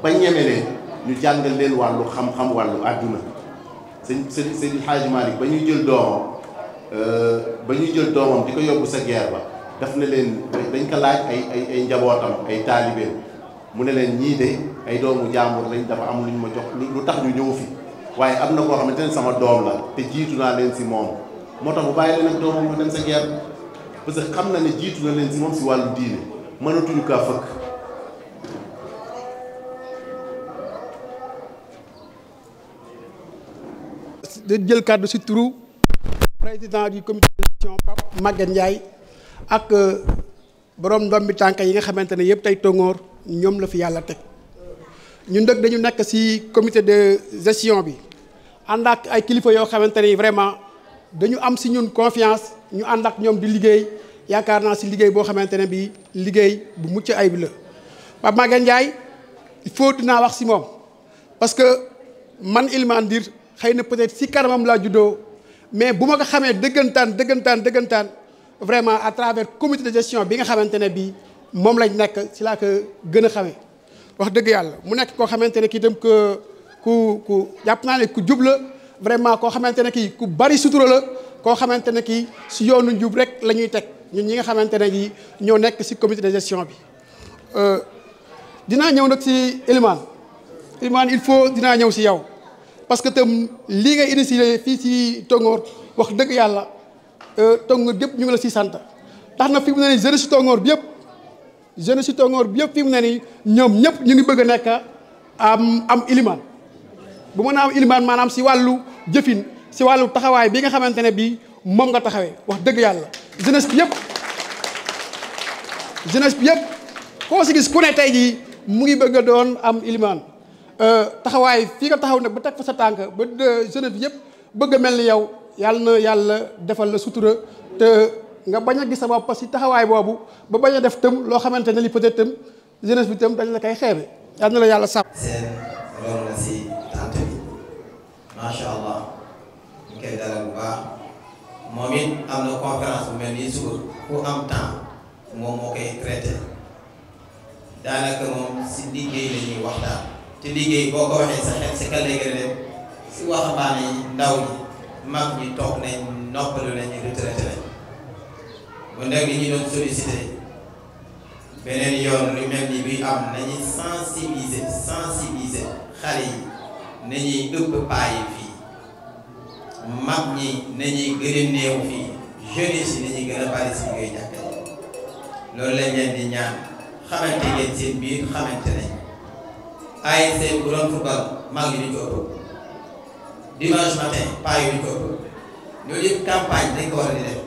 ba ñeme leen ñu jàngal leen wàllu xam-xam wàllu àdduna sëñ Hadji Malick ba ñuy jël doomam di ko yóbbu sa guerre ba daf ne leen dañ ko laaj ay njabootam ay taalibeem mu ne leen ñii de ay doomu jàmbur lañ dafa am lu ñu ma jox lu tax ñu ñëw fi waaye am na koo xamante ne sama doom la te jiitu naa leen si moom moo tax mu bàyyi leen ak doomam mu dem sa guerre parce que xam na ne jiitu na leen si moom si wàllu diine mënatuñu kaa fëkk. da jël kàddu ci turu président du comité de gestion Pape Maguette Ndiaye ak borom ndom bi tànk yi nga xamante ne yëpp tey Tongoor ñoom la fi yàlla teg ñun nag dañu nekk ci comité de gestion bi ànd ak ay kilifa yoo xamante ne vraiment dañu am ci ñun confiance ñu ànd ak ñoom di liggéey yaakaar naa ci liggéey boo xamante ne bii liggéey bu mucc ayib la Pape Maguette Ndiaye il faut dinaa wax ci moom parce que man Elimane Ndir xëy na peut-être ci kanamam laa juddoo mais bu ma ko xamee dëggantaan vraiment à travers comité de gestion bi nga xamante ne bii moom lañ nekk ci laa ko gën a xamee wax dëgg yàlla mu nekk koo xamante ne kii itam ku jàpp naa ne ku jub la vraiment koo xamante ne kii ku bari sutura la koo xamante ne kii ci yoonu njub rek la ñuy teg ñun ñi nga xamante ne bii ñoo nekk ci comité de gestion bi. dinaa ñëw nag ci Elimane il faut dinaa ñëw ci yow parce que tam lii ngay initié fii ci Tongoor wax dëgg yàlla Tongoor yëpp ñu ngi la ci sant tax na fi mu ne nii jeunesse Tongoor bi yëpp fi mu ne nii ñoom ñëpp ñu ngi bëgg a nekk am Elimane bu mën a am Elimane maanaam ci wàllu jëfin ci wàllu taxawaay bi nga xamante ne bii moom nga taxawee wax dëgg yàlla jeunesse bi yëpp koo ci gis ku ne tey jii mu ngi bëgg a doon am Elimane taxawaay fii nga taxaw nag ba teg fa sa tànk ba jeunesse bi yëpp bëgg a mel ni yow yàlla na yàlla defal la sutura te nga bañ a gis sa bopp parce que taxawaay boobu ba bañ a def tëm loo xamante ne li peut-être tëm jeunesse bi tëm dañ la koy xeebe yàlla na la yàlla sàmm. seen loolu la si tànt bi macha allah ñu koy dalal bu baax moom it am na conférence bu mel nii suba ku am temps moom moo koy traité daanaka moom si liggéey la ñuy waxtaan te liggéey boo ko waxee sa xel si kan lay gën a dem si waxambaane yi ndaw ñi mag ñi toog nañ noppalu nañ retraité nañ bu ndeg li ñu doon sollicité beneen yoon lu mel ni bi am nañuy sensibiliser xale yi nañuy ëpp paa yi fii mag ñi nañuy gën a néew fii jeunesse yi nañuy gën a bari si liggéey jàkka ji loolu lañ leen di ñaan xamante ngeen seen biir xamante nañ ay seen bu doon football mag yi ñu ko ëpp dimanche matin paa yi ñu ko ëpp loolu yëpp campagne dañ ko war a di def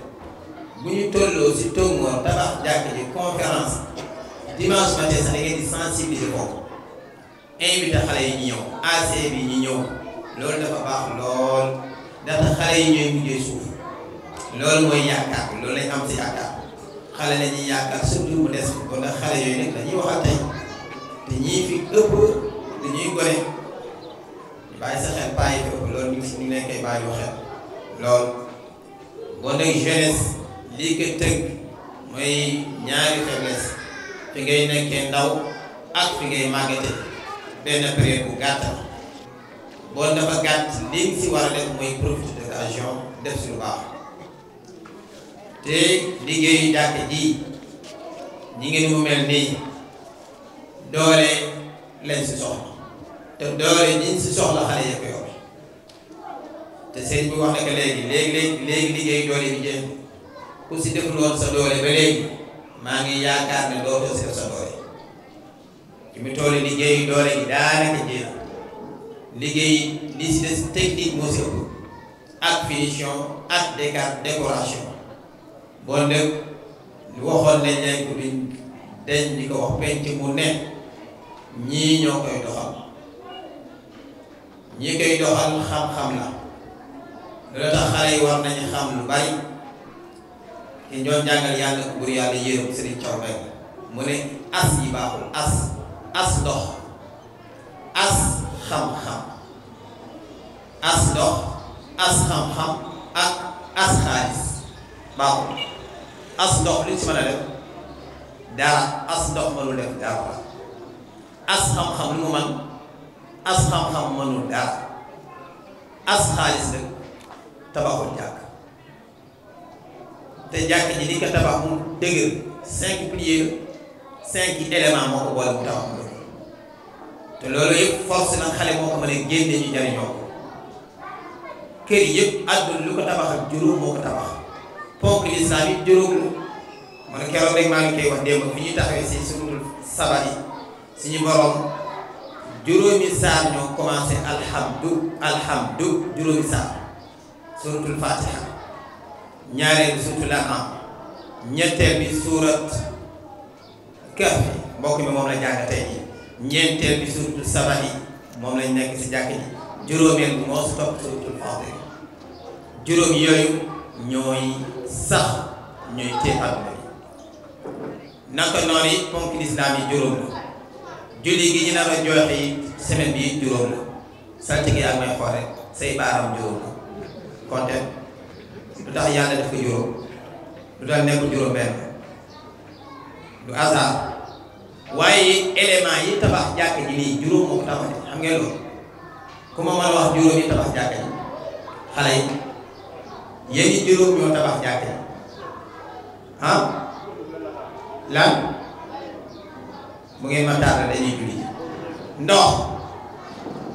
bu ñu tolloo si Tongoor tabax jàkka ji conférence dimanche matin sax da ngeen di sensibiliser kooku invité xale yi ñu ñëw AC bi ñu ñëw loolu dafa baax lool ndaxte xale yi ñooy mujjee suuf loolu mooy yaakaar loolu lañ am si yaakaar xale la ñuy yaakaar surtout mu des kon nag xale yooyu nag dañuy waxal tey te ñii fi ëpp dañuy gone bàyyi sa xel paa yi fi ëpp loolu ñu ngi leen koy bàyyi xel loolu bon nag jeunesse lii ko tëgg mooy ñaari faiblesse fi ngay nekkee ndaw ak fi ngay màggate benn période bu gàtt la bon dafa gàtt li nga si war a def mooy profiter de l'occasion def si lu baax te liggéeyu jàkk ji ñi ngeen mu mel nii doole lañ si soxla te doole ñiñ si soxla xale yëpp yor te sëñ bi wax na ko léegi liggéey doole bi jeex ku si deful woon sa doole ba léegi maa ngi yaakaar ne dootoo si def sa doole ci mu toll liggéeyu doole gi daanaka jeex liggéey li si des technique moo si ëpp ak finition ak décoration bon nag lu waxoon nañ leen ko duñ dañ di ko wax penc mu ne ñii ñoo koy doxal ñi koy doxal xam-xam la loolu tax xale yi war nañu xam lu bari ki ñoo jàngal yàlla ko bur yàlla yërëm Serigne Thiaw Mbengue mu ne as yi baaxul as ndox as xam-xam as ndox as xam-xam ak as xaalis baaxul as ndox li ci mën a def dara as ndox mënul def dara as xam-xam lu mu man as xam-xam mënul dara as xaalis rek tabaxul jàkk te jàkk ji li ko tabax mu dëgër 5 piliers 5 éléments moo ko boole mu tabax mu dëgër te loolu yëpp force nag xale moo ko mën a génne ñu jariñoo ko kër yëpp àdduna lu ko tabax ak juróom moo ko tabax ponk lislaam yi juróom la man keroog rek maa ngi koy wax démb fi ñuy taxawee si suratul Saba yi suñu borom juróomi saar ñoo commencé alhamdu juróomi saar suratul Fatiha, ñaareel bi suratul An'am, ñetteel bi surat Kahf mbokk mi moom la jàng tey ji, ñeenteel bi suratul Saba yi moom lañ nekk si jàkk ji, juróomeel bi moo si topp suratul Fatiha. juróom yooyu ñooy sax ñooy téye àdduna bi. naka noonu it ponk lislaam yi juróom la, julli gi ñu nar a joxe semaine bi juróom la, saltige ak may xool rek say baaram juróom la. konte lu tax yàlla def ko juróom, lu tax nekkul juróom benn, du hasard. waaye élément yi tabax jàkk ji nii juróom moo ko tabax xam ngeen loolu. ku ma mën a wax juróom yi tabax jàkk ji xale yi yéen ñi juróom ñoo tabax jàkk ji ah lan bu ngeen ma tàggal dañuy julli ndox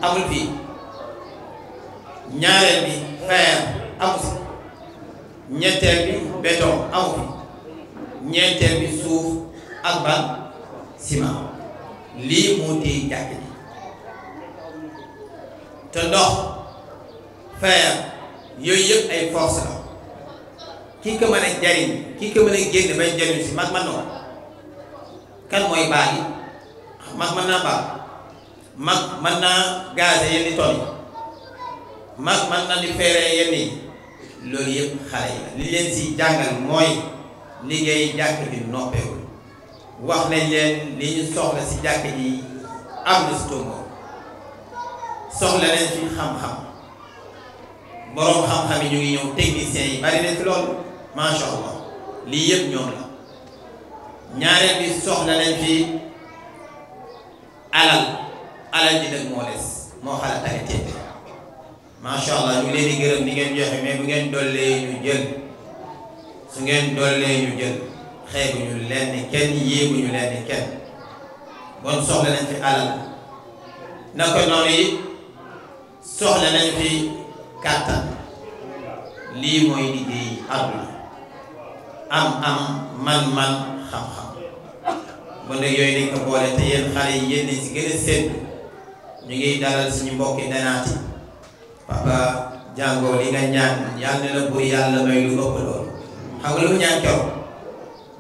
amul fii, ñaareel bi fer amu si, ñetteel bi béton amu fi, ñeenteel bi suuf ak ban ciment. lii moo téye jàkk ji te ndox fer yooyu yëpp ay force la. ki ko mën a jariñ ki ko mën a génn bañ jariñ si mag man na ko. kan mooy baax yi mag mën naa baax, mag mën naa gaze yenn tool yi, mag mën na di feeree yenn yi. loolu yëpp xale yi la li leen si jàngal mooy liggéey jàkk bi noppeewul. wax nañ leen li ñu soxla si jàkk ji am na si Tongoor. soxla nañ fi xam-xam, boroom xam-xam yi ñu ngi ñëw, techniciens yi bari nañ fi loolu masha Allah, lii yëpp ñoom la. ñaareel bi soxla nañ fi alal ji nag moo des, moo xalaat ak teete masha Allah. ñu leen di gërëm ni ngeen joxe, mais bu ngeen dollee ñu jël, su ngeen dollee ñu jël, xeebuñu leen kenn, yéeguñu leen kenn. bon soxla nañ fi alal, naka noonu yi soxla nañ fi kàttan. lii mooy liggéey àdduna, am man-man xam-xam. bon nag yooyu dañ ko boole, te yéen xale yi yéen si gën a séddu. ñu ngi dalal suñu mbokki danaati. papa jàngoo li nga ñaan yàlla na la buur yàlla may lu ëpp loolu. xam nga lu mu ñaan keroog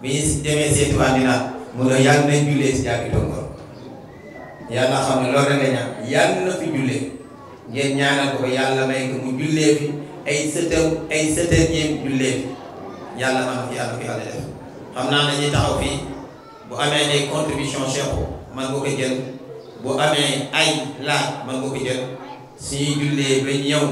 bi ñu demee seeti waa Ndinaat mu ne yàlla na jullee si jàkki Tongoor. yàlla xam ne loolu rek la ñaan, yàlla na fi jullee. ngeen ñaanal ko yàlla may ko mu jullee fi ay sëtër ñeem jullee fi. yàlla man ko yàlla def. xam naa dañuy taxaw fii, bu amee ay contribution Cheikh man nga ko jël, bu amee ay laaj man nga ko jël. suñuy jullee ba ñëw